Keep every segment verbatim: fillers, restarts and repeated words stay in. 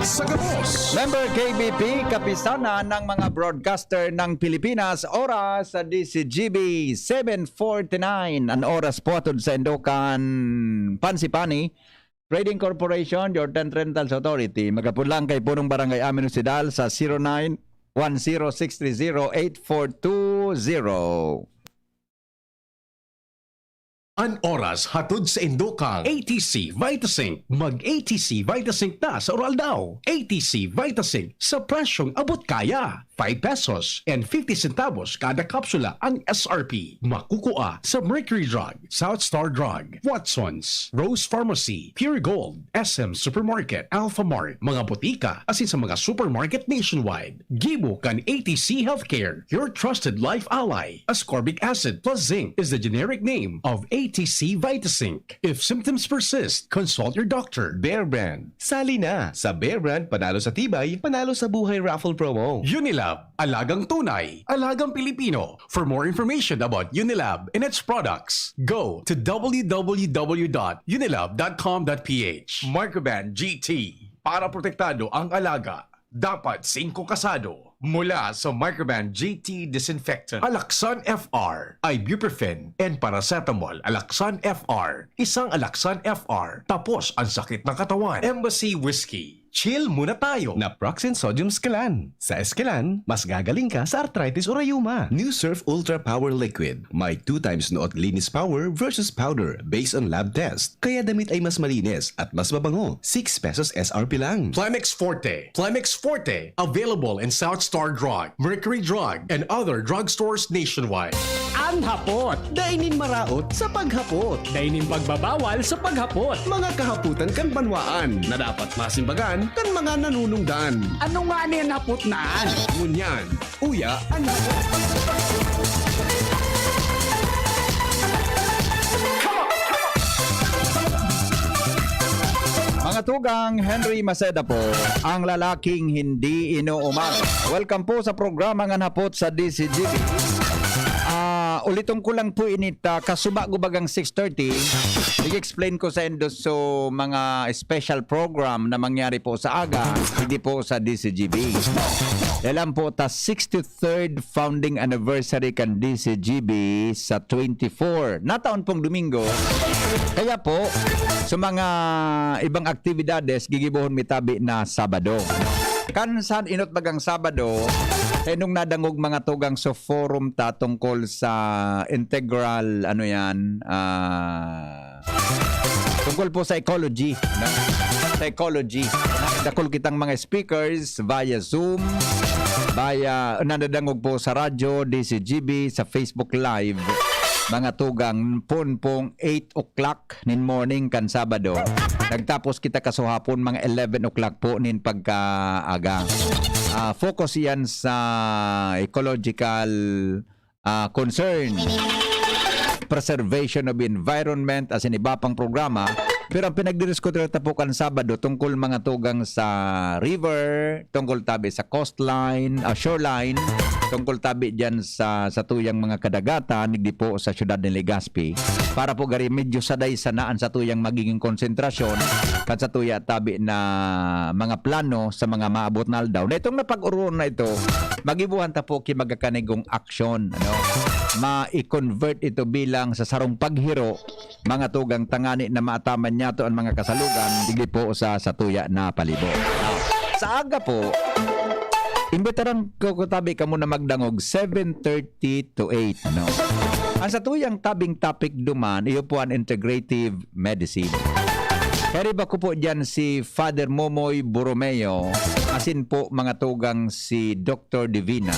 Sa gabos. Member K B P, Kapisanan ng mga Broadcaster ng Pilipinas, oras sa D C G B, seven forty-nine. Ang oras po atod sa Indokan Pansipani Trading Corporation, your tent rentals authority. Magapod lang kay Punong Barangay Amin Osidal sa zero nine one zero six three zero eight four two zero. An oras hatod sa Indokan A T C Vitasync. Mag A T C Vitasync na sa oral daw. A T C Vitasync sa presyong abot kaya. Five pesos and fifty centavos kada kapsula ang S R P. Makukua sa Mercury Drug, South Star Drug, Watson's, Rose Pharmacy, Pure Gold, S M Supermarket, Alpha Mart, mga botika, asin sa mga supermarket nationwide. Gibo kan A T C Healthcare, your trusted life ally. Ascorbic acid plus zinc is the generic name of A T C Vitasync. If symptoms persist, consult your doctor. Bear Brand. Sali na sa Bear Brand Panalo sa Tibay, Panalo sa Buhay Raffle Promo. Unilab, alagang tunay, alagang Pilipino. For more information about Unilab and its products, go to w w w dot unilab dot com dot p h. Microban G T, para protektado ang alaga. Dapat singko kasado. Mula sa Microban G T Disinfectant, Alaxan F R, Ibuprofen, and Paracetamol. Alaxan F R, isang Alaxan F R. Tapos ang sakit ng katawan. Embassy Whiskey. Chill muna tayo. Naproxen Sodium Esquilan. Sa Esquilan, mas gagaling ka sa arthritis o rayuma. New Surf Ultra Power Liquid. May two times Noot Linis Power versus Powder based on lab test. Kaya damit ay mas malinis at mas mabango. Six pesos S R P lang. Plemex Forte. Plemex Forte. Available in South Star Drug, Mercury Drug, and other drugstores nationwide. An hapot. Dai nin maraot sa paghapot. Dai nin pagbabawal sa paghapot. Mga kahapotan kan banwaan na dapat masimbagan kan mga nanunungdan. Ano nga ni an hapot na an? Ngunyan, uya an hapot. Mga tugang, Henry Maceda po, ang lalaking hindi inuumaga. Welcome po sa programang An Hapot sa D C G B. Ah, uliton ko lang po init, ah, kasuba ko bagang six thirty, i-explain ko sa indo so mga special program na mangyari po sa aga, hindi po sa D C G B. Dalan po ta sixty-third founding anniversary kan D C G B sa twenty-four. Nataon pong Domingo. Kaya po, sa mga ibang aktibidades, gigibohon mi tabi na Sabado. Kan sa inot bagang Sabado, eh, nung nadangog mga tugang sa forum ta tungkol sa integral, ano yan, ah, tungkol po sa ecology, no? Sa ecology. Dakul kitang mga speakers via Zoom, via, nadadangog po sa radyo, D C G B, sa Facebook Live, mga tugang, pon pong eight o'clock nin morning kan Sabado. Nagtapos kita kasuhapon mga eleven o'clock po nin pagkaaga. Ah, focus yan sa ecological, ah, concern, preservation of environment, asin iba pang programa. Pero ang pinagdidiskutir ta po kan Sabado tungkol mga tugang sa river, tungkol tabi sa coastline, ah, shoreline, tungkol tabi diyan sa, sa tuyang mga kadagatan, digdi po sa siyudad ni Legazpi. Para po gari medyo saday sana an sa tuyang magiging konsentrasyon, kan sa tuya tabi na mga plano sa mga maabot na aldaw. Na itong napag-uruan na ito, magibuhan ta po ki magakanigong aksyon, ano? Ma-convert ito bilang sa sarong paghiro, mga tugang, tangani na maataman niyato an mga kasalugan, digdi po sa, sa tuya na palibot. Sa aga po, imbitaran ko, ko tabi kamo na magdangog seven thirty to eight, no? Ang sa tuyang tabing topic duman, iyo po an integrative medicine. Kaya bako po diyan si Father Momoy Borromeo, asin po mga tugang si Doctor Divina.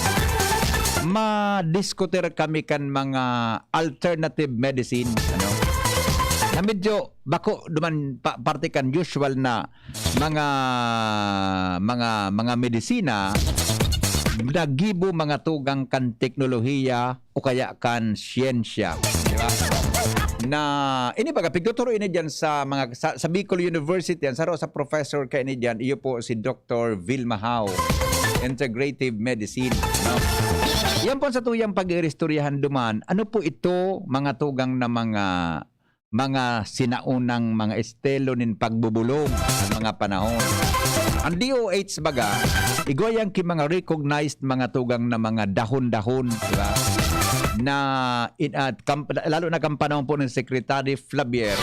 Madiskutir kami kan mga alternative medicine, ano? Na medyo bako duman pa, parte kan usual na mga, mga, mga medisina, nagibo mga tugang kan teknolohiya o kaya kan siyensya, di ba? Na, ini baga, pigtuturo ini diyan sa mga, sa, sa Bicol University, ang saro sa professor ka ini diyan, iyo po si Doctor Vilma Hao, Integrative Medicine, no? Yan po sa tuyang pag-iristoryahan duman, ano po ito, mga tugang na mga mga sinaunang mga estilo nin pagbubulong sa mga panahon. Ang D O H baga, igwa yan ki mga recognized mga tugang na mga dahon-dahon, di ba? Na in, at kam-, lalo na kan panahon po ni Secretary Flavier,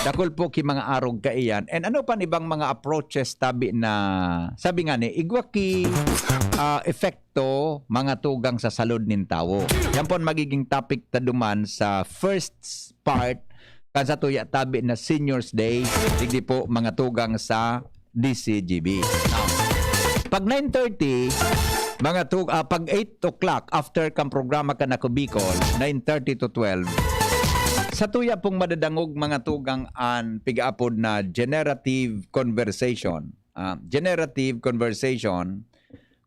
dakul po ki mga arog kaiyan. And ano pa ibang mga approaches tabi na, sabi nga ni, igwa ki, ah, effect to mga tugang sa salud nin tawo. Yan po ang magiging topic ta duman sa first part kan sa tuya tabi na Seniors Day, digdi po mga tugang sa D C G B. Now, pag nine thirty, mga tug-, ah, pag eight o'clock, after kang programa kan Ako Bicol, nine thirty to twelve, sa tuya pong madadangog mga tugang an pigaapod na generative conversation. Ah, generative conversation.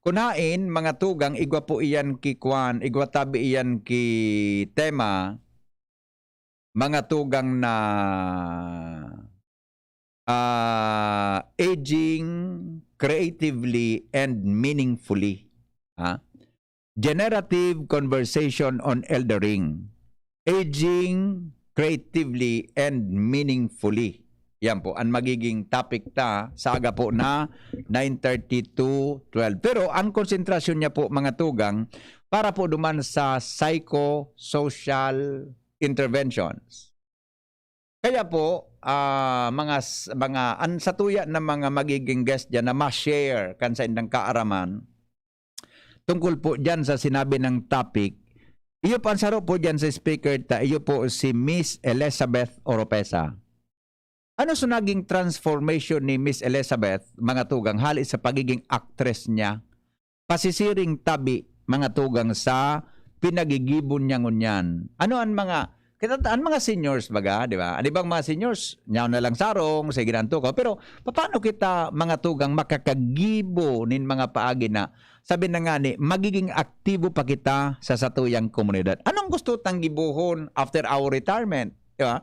Kun hain, mga tugang, igwa po iyan ki kwan, igwa tabi iyan ki tema, mga tugang na, ah, aging creatively and meaningfully. Ha? Generative conversation on eldering. Aging creatively and meaningfully. Yan po, ang magiging topic ta sa aga po na nine thirty to twelve. Pero ang konsentrasyon niya po, mga tugang, para po duman sa psychosocial interventions. Kaya po, ah, mga s-, mga an-, satuya na mga magiging guest diyan na ma-share kan saindang kaaraman tungkol po diyan sa sinabi ng topic, iyo po ang saro po diyan sa speaker ta, iyo po si Miss Elizabeth Oropesa. Ano so naging transformation ni Miss Elizabeth, mga tugang, hali sa pagiging actress niya, pasisiring tabi, mga tugang, sa pinagigibo niya ngunyan? Ano an mga, kita ta, an mga seniors baga, di ba? An ibang mga seniors, nyaw na lang sarong, sige na an tukaw. Pero papaano kita, mga tugang, makakagibo nin mga paagi na, sabi na nga ni, magiging aktibo pa kita sa satuyang komunidad? Anong gusto tang gibohon after our retirement? Di ba?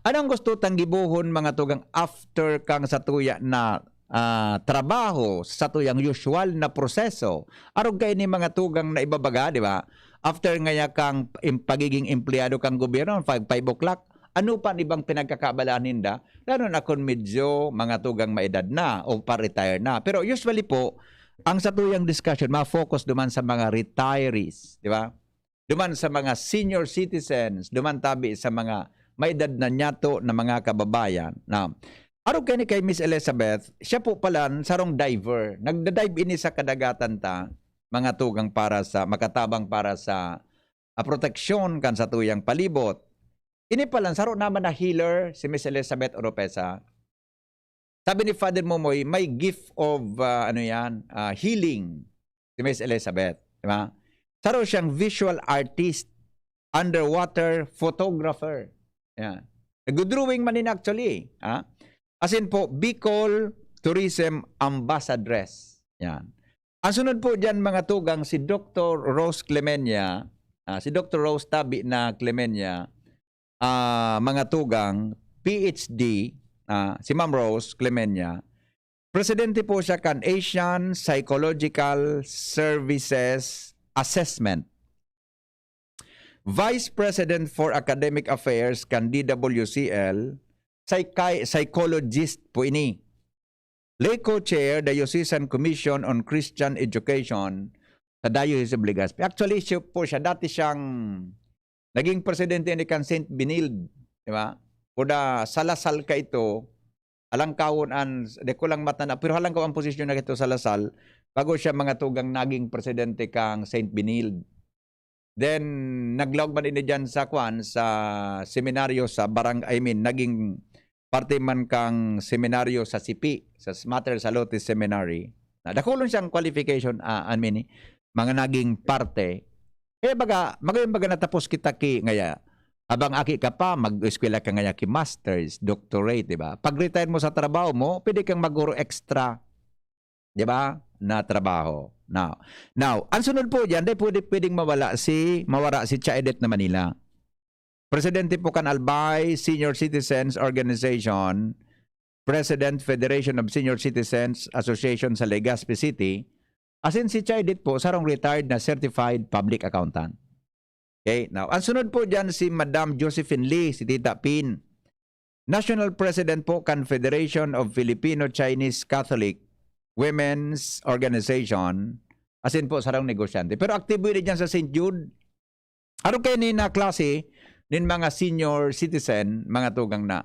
Anong gusto tang gibohon, mga tugang, after kang satuya na, ah, trabaho, sa satuyang usual na proseso? Arog kaini, mga tugang, na ibabaga, di ba? After ngaya kang im-, pagiging empleyado kang gobyerno, five, five o'clock, ano pa an ibang pinagkakaabalahan ninda? Lalo na kung medyo mga tugang maedad na o pa-retire na. Pero usually po, ang satuyang discussion, ma-focus duman sa mga retirees, di ba? Duman sa mga senior citizens, duman tabi sa mga may edad na niyato na mga kababayan. Na, arog kani kay Miss Elizabeth, siya po palan sarong diver. Nagda-dive ini sa kadagatan ta, mga tugang, para sa, makatabang para sa, ah, proteksyon kan satuyang palibot. Ini palan, saro naman na healer si Miss Elizabeth Oropesa. Sabi ni Father Momoy, may gift of, ah, ano yan, ah, healing si Miss Elizabeth. Di ba? Saro siyang visual artist, underwater photographer. Yan. Nag-drawing man din actually. Ha? Asin po, Bicol Tourism Ambassadress. Yan. Ang sunod po dyan, mga tugang, si Doktor Rose Clemenia. Ah, si Doktor Rose Tabi na Clemenia, ah, mga tugang, P H D, ah, si Ma'am Rose Clemenia, presidente po siya kan Asian Psychological Services Assessment. Vice President for Academic Affairs kan D W C L, psychi-, psychologist po ini. Lay co-chair, Diocesan Commission on Christian Education sa Diocese of Legazpi. Actually, siya po siya, dati siyang naging presidente ni kan Saint Benilde, di ba? Kuda Salasal ka ito, alangkawon an, di ko lang matanda, pero halangkaw ang posisyon na ito sa Lasal, bago siya mga tugang naging presidente kang Saint Benilde. Then, naglaog man ini diyan sa kwan, sa seminaryo sa barang-, I mean, naging parte man kang seminaryo sa Sipi, sa Mater Salotis Seminary. Na dakulon siyang qualification, ah, I mean, mga naging parte. Kaya baga, magayon baga natapos kita ki, ngaya, abang aki ka pa, mag-eskwela ka ngaya ki masters, doctorate, di ba? Pag-retire mo sa trabaho mo, pwede kang maguro extra, di ba, na trabaho. Now, now, ang sunod po diyan, di pwede, pwedeng mawala si, mawara si Cha Edith na Manila. Presidente po kan Albay Senior Citizens Organization, President, Federation of Senior Citizens Association sa Legazpi City, asin si Cha Edith po, sarong retired na certified public accountant. Okay, now, ang sunod po dyan si Madam Josephine Lee, si Tita Pin. National President po kan Federation of Filipino Chinese Catholic Women's Organization. Asin po, sarong negosyante. Pero aktibo ini dyan sa Saint Jude. Aron kayo ni na klase nin mga senior citizen, mga tugang na,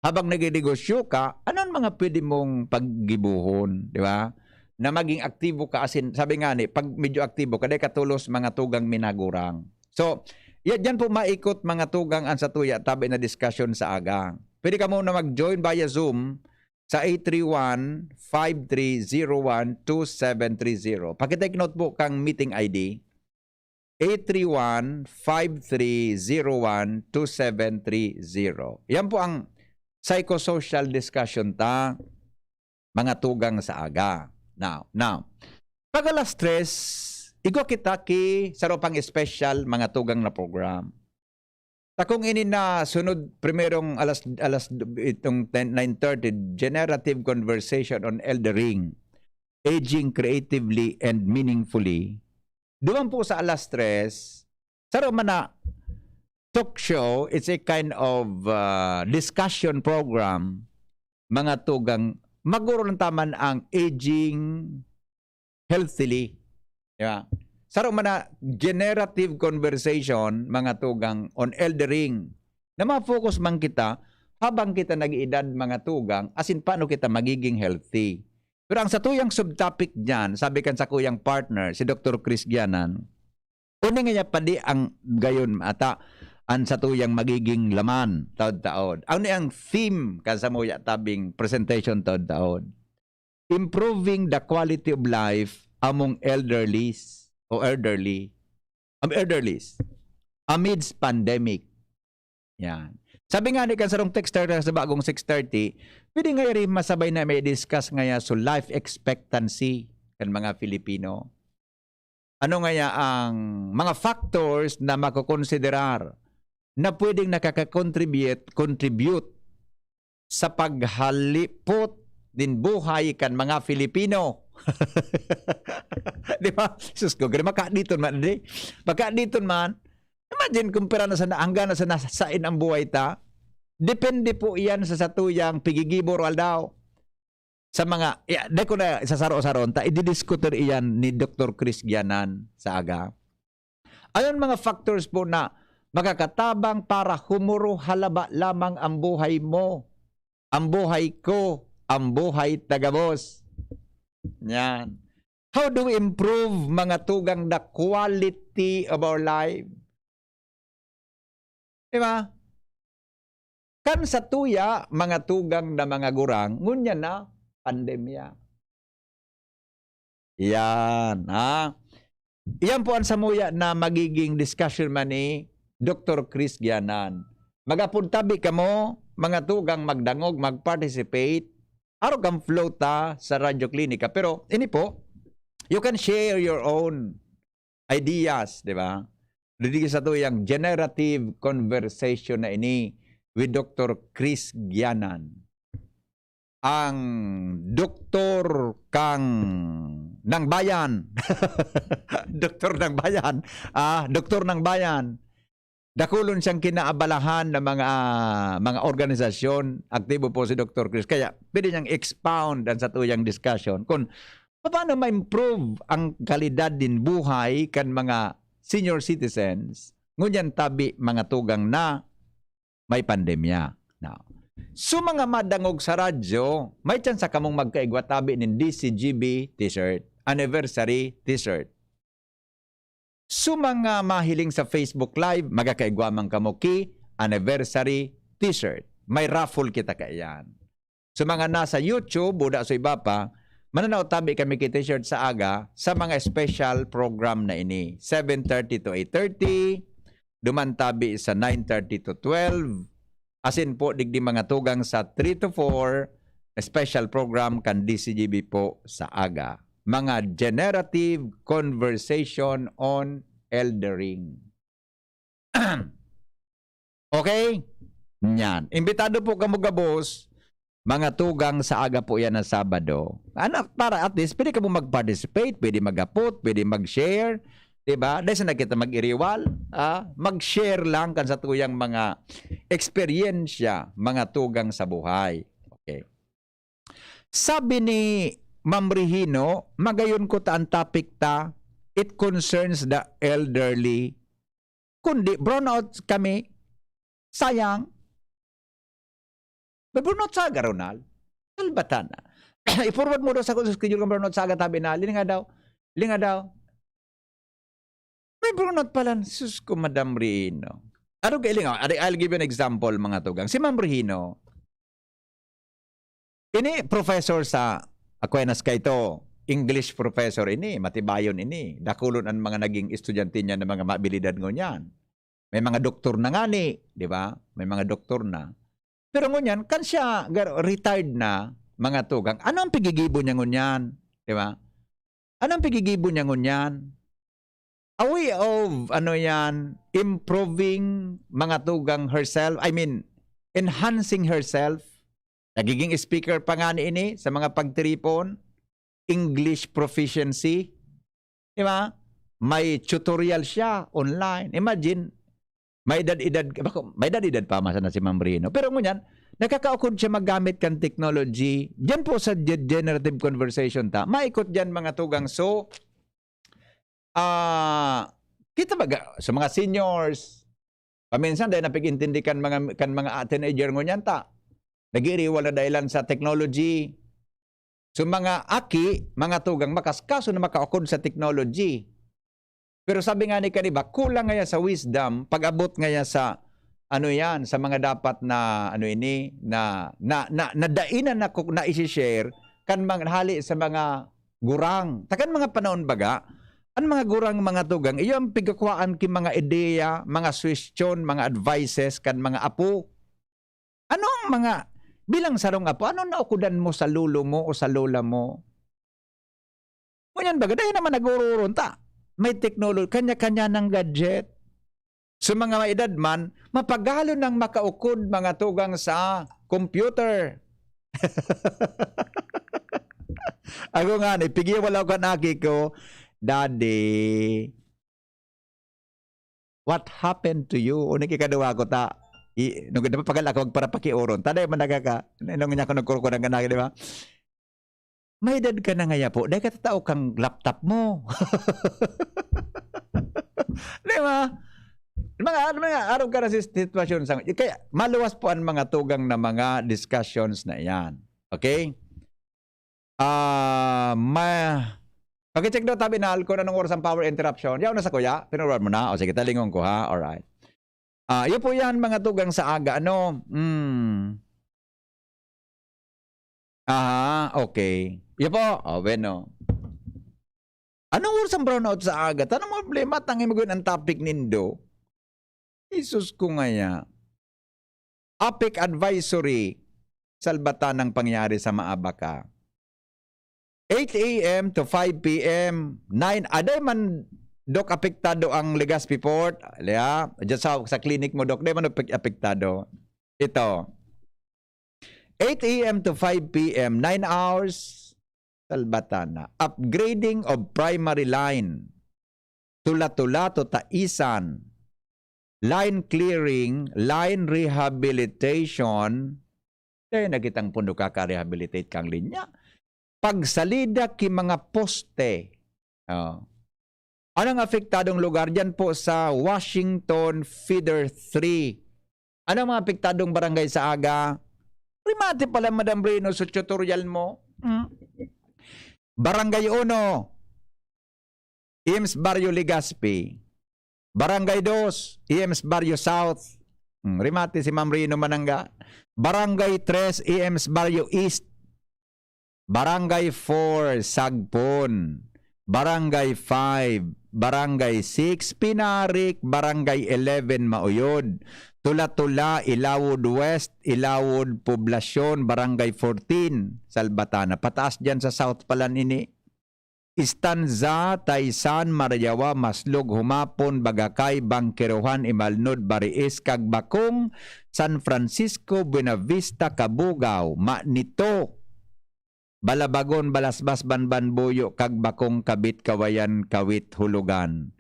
habang nagninegosyo ka, ano ang mga pwede mong paggibohon, di ba? Na maging aktibo ka, asin, sabi nga ni, pag medyo aktibo ka, dai ka tulos mga tugang minagurang. So, ya, dyan po maikot mga tugang ang satuya tabi na discussion sa aga. Pwede ka muna mag-join via Zoom sa eight three one, five three zero, one two seven three zero. Pakitake note po kang meeting I D, eight three one, five three zero, one two seven three zero. Yan po ang psychosocial discussion ta, mga tugang sa aga. Now, now, pag alas tres, igwa kita ki saro pang special, mga tugang na program. Takong ini na sunod, primerong alas, alas, itong ten, nine thirty, Generative Conversation on Eldering, Aging Creatively and Meaningfully. Duman po sa alas tres, saro man na talk show, it's a kind of, ah, discussion program, mga tugang, maguro lang taman ang aging healthily. Di ba? Saro man na generative conversation, mga tugang, on eldering, na ma-focus man kita habang kita nag-iidad, mga tugang, asin paano kita magiging healthy. Pero ang satuyang subtopic dyan, sabi kan sakuyang partner, si Doktor Chris Gianan, uni nga niya padi ang gayon ata ang satuyang magiging laman taod-taod. Ano ang theme kan samuya tabing presentation taod-taod? Improving the quality of life among elderlies o elderly, um, elderlies amidst pandemic. Yan. Sabi nga ni kan sarong texter sa bagong six thirty, pwede nga iri masabay na may discuss ngaya so life expectancy kan mga Filipino. Ano ngaya ang mga factors na makokonsiderar na pwedeng nakaka-contribute, contribute sa paghalipot nin buhay kan mga Filipino? Di ba? Sus ko, grabe, makaditon man, di? Makaditon man, imagine kung pira na sana, hanggang na sana sain ang buhay ta. Depende po iyan sa satuyang pigigibor aldaw. Sa mga, ya, dai ko na isasaro-saron ta, ididiskutir iyan ni Doktor Chris Gianan sa aga. Ayon mga factors po na makakatabang para humuro halaba lamang ang buhay mo, ang buhay ko, ang buhay tagabos. Yan. How do we improve, mga tugang, the quality of our life? Di ba? Kan satuya, mga tugang na mga gurang, ngunyan na pandemya. Yan, ha? Iyan po ang samuya na magiging discussion man ni Doktor Chris Gianan. Mag-apod tabi kamo, mga tugang magdangog, mag-participate. Arog ang flow ta sa Radyo Klinika. Pero, ini po, you can share your own ideas, di ba? Didi sa tuyang generative conversation na ini with Doktor Chris Gianan, ang doktor kang ng bayan. Doktor ng bayan. Ah, doktor ng bayan. Dakulon siyang kinaabalahan ng mga, mga organisasyon. Aktibo po si Doktor Chris. Kaya pwede niyang expound ang satuyang discussion kung paano ma-improve ang kalidad din buhay kan mga senior citizens. Ngunyan tabi, mga tugang, na may pandemya. Now, so, mga madangog sa radyo, may tsansa kamong magkaigwa tabi nin D C G B t-shirt, anniversary t-shirt. So, mga mahiling sa Facebook Live, magkakaigwa man kamo ki anniversary t-shirt. May raffle kita kaiyan. So, mga nasa YouTube, buda sa iba pa, mananaw tabi kami ki t-shirt sa aga sa mga special program na ini. Seven thirty to eight thirty, duman tabi sa nine thirty to twelve, asin po digdi mga tugang sa three to four, special program kan D C G B po sa aga. Mga generative conversation on eldering. Okay? Yan. Imbitado po kamo gabos, mga tugang sa aga po yan na Sabado. Ano, para at least, pwede kamo mag-participate, pwede mag-apot, pwede mag-share. Diba? Dahil sa nakita mag-iriwal, ah, mag-share lang kan sa tuyang mga eksperyensya, mga tugang sa buhay. Okay. Sabi ni Ma'am Regino, "Magayon ko ta an topic ta, it concerns the elderly. Kundi brownout kami, sayang." May brownout sa aga, Ronald. Salbatan na. I-forward mo daw sa schedule kung brownout sa aga, tabi na. Linga daw. Linga daw. May brownout pala. Sus ko, Madam Rino. Ano ka ilingaw? I'll give you an example, mga tugang. Si Ma'am Rino, ini professor sa Aquinas Cayeto, English professor ini, matibayon ini. Dakulon an mga naging estudyante niya na mga maabilidad ngunyan. May mga doktor na ngani, di ba? May mga doktor na. Pero ngunyan, kan siya gar-, retired na, mga tugang, ano ang pigigibo niya ngunyan? Di ba? Ano ang pigigibo niya ngunyan? A way of, ano yan, improving, mga tugang, herself, I mean, enhancing herself. Nagiging speaker pa nga ni ini sa mga pagtiripon, English proficiency. Di ba? May tutorial siya online. Imagine, may edad-edad, bako, may edad-edad pa, masa na si Ma'am Rino. Pero ngunyan, nakakaukod siya maggamit kan technology. Diyan po sa ge-, generative conversation ta, maikot diyan, mga tugang. So, ah, kita baga, sa mga seniors, paminsan dahil napig-intindi kan mga, kan mga teenager ngunyan ta, nag-iiriwal na dahilan sa technology. So, mga aki, mga tugang, makaskaso na makaukod sa technology. Pero sabi nga ni kaniba, kulang ngaya sa wisdom, pag-abot ngaya sa, ano yan, sa mga dapat na, ano ini, na, na, na, na dainan na ku-, na isi-share, kan mga, hali sa mga gurang. Ta kan mga panahon baga, an mga gurang, mga tugang, iyo ang pigkakuhaan ki mga ideya, mga suhestyon, mga advices, kan mga apo. Ano ang mga, bilang sarong apo, ano naukodan mo sa lolo mo o sa lola mo? Ngunyan baga, dahil naman nag-uurunta. May technology, kanya-kanya ng gadget. So, mga may edad man, mapagalo nang makaukod, mga tugang sa computer. Ako nga, ni, pigiwala ko kan aki ko, "Daddy, what happened to you?" O, nagkikadawa ko ta, i-, nung napapagal ako, magparapakiuron. Taday man nagkaka-, nung niya ako nagkurukunan ka na, di ba? "May edad ka na ngaya po, dahil katatao kang laptop mo." Di ba? Mga, ano, mga arog ka na sa sitwasyon sa, kaya maluwas po ang mga tugang na mga discussions na yan. Okay? Ah, ma-, pakicheck daw, tabi na, kung anong oras ang power interruption. Yaw na sa kuya, pinurwad mo na. O sige, talingon ko ha. Alright. Ah, iyo po yan, mga tugang sa aga. Ano? Hmm. Aha, okay. Iyo po. O, bueno. Anong oras ang brownout sa aga? Tanong mo problema, tangin mo gawin ang topic nindo. Jesus ko ngaya. APEC Advisory, salbatan ang pangyari sa Maabaca. Eight a m to five p m, nine, aday man, Doc, apektado ang Legazpi Port. Liya, dyan sa, sa clinic mo, Doc, di man apek-, apektado. Ito, eight a m to five p m, nine hours, salbatan na. Upgrading of primary line. Tula-Tula to Taisan. Line clearing, line rehabilitation. Dai na kitang pundo kaka-rehabilitate kang linya. Pagsalida ki mga poste. Oh. Anong apektadong lugar diyan po sa Washington Feeder three? Anong mga apektadong barangay sa aga? Primati pala, Madam Reynoso, tutorial mo. Hmm? Barangay uno, Ems Barrio Legazpi. Barangay dos, Ems Barrio South. Hmm, rimati si Ma'am Rino Manangga. Barangay tres, Ems Barrio East. Barangay four, Sagpon. Barangay five, Barangay six, Pinarik. Barangay eleven, Mauyod. Tula-Tula, Ilawod West, Ilawod Poblasyon, Barangay fourteen, Salvatana. Pataas diyan sa South pala nini. Estanza, Taysan, Mariawa, Maslog, Humapon, Bagakay, Bangkerohan, Imalnod, Bariis, Kagbakong, San Francisco, Buenavista, Cabugao, Manito, Balabagon, Balasbas, Banbanbuyo, Kagbakong, Kabit, Kawayan, Kawit, Hulugan.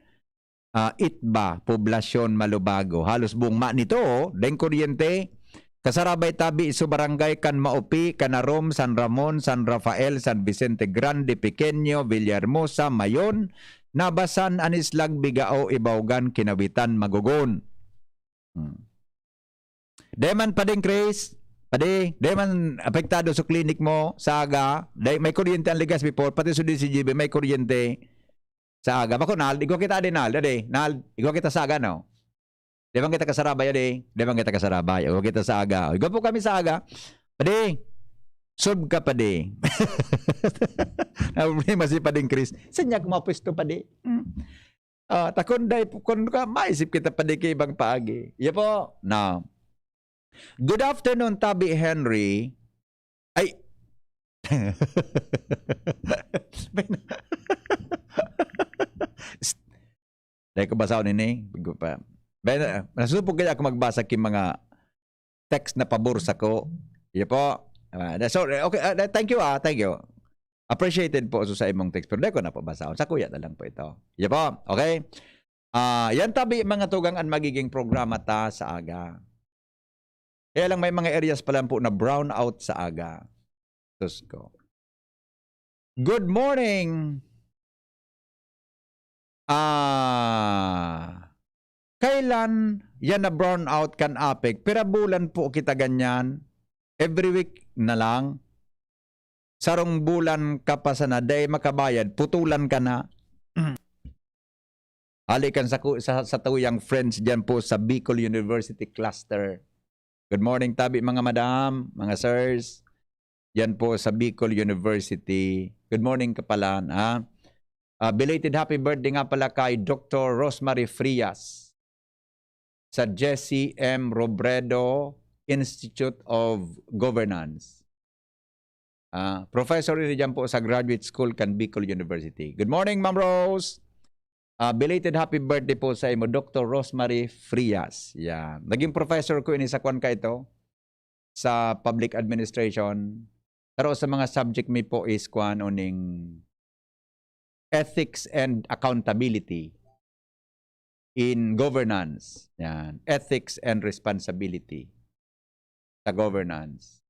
ah, Itba, Poblacion Malubago. Halos buong ma nito, oh, deng kuryente. Kasarabay tabi, so barangay kan Maupi, Canarom, San Ramon, San Rafael, San Vicente Grande, Pequeño, Villahermosa, Mayon, Nabasan, Anislag, Bigao, Ibaugan, Kinawitan, Magogon. Hmm. Dai man, Padeng Chris, Padi, dai man apektado sa klinik mo sa aga, dai, may kuryente ang Legazpi Port, pati sa D C G B, may kuryente sa aga. Bako, Nald, igwa kita, Adi, Nald, Adi, Nald, igwa kita sa aga, no? Di ba kita kasarabay, Adi? Di ba kita kasarabay? Igwa kita sa aga. Igwa po kami sa aga. Padi, solve ka, Padi. Ang problema si Padeng Chris. Saan niya ako mapwesto, Padi? Hmm. Ah, ta kun dai po, kun ka, maisip kita pa di kaibang paagi. Iya po, na. Good afternoon, Tabi Henry. Ay. May na-, Psst. Dai ko basahon ini. Bago pa. May na-, nasupog kaya ako magbasa ki mga text na pabor sako. Iya po. Ah, da-, so, okay, ah, da-, thank you, ah, thank you. Appreciated po sa, sa imong text, pero dai ko na po basahon. Sa kuya na lang po ito. Iya po. Okay? Ah, yan tabi, mga tugang, ang magiging programa ta sa aga. Kaya lang may mga areas pa lang po na brown out sa aga. Sus ko. Good morning. Ah, kailan yan na brown out kan APEC? Pira bulan po kita ganyan? Every week na lang? Sarong bulan ka pa sana, dai makabayad, putulan ka na. Hali kan sa ku-, sa, sa tuyang friends diyan po sa Bicol University Cluster. Good morning, tabi, mga madam, mga sirs. Yan po sa Bicol University. Good morning, kapalan, ha? Ah, belated happy birthday nga pala kay Doctor Rosemary Frias sa Jesse M Robredo Institute of Governance. Ah, professor ini diyan po sa Graduate School kan Bicol University. Good morning, Ma'am Rose. Ah, belated happy birthday po sa imo, Doctor Rosemary Frias. Yan. Naging professor ko ini sa kwan ka ito, sa public administration. Pero sa mga subject mi po is kwan, uning ethics and accountability in governance. Yan. Ethics and responsibility sa governance.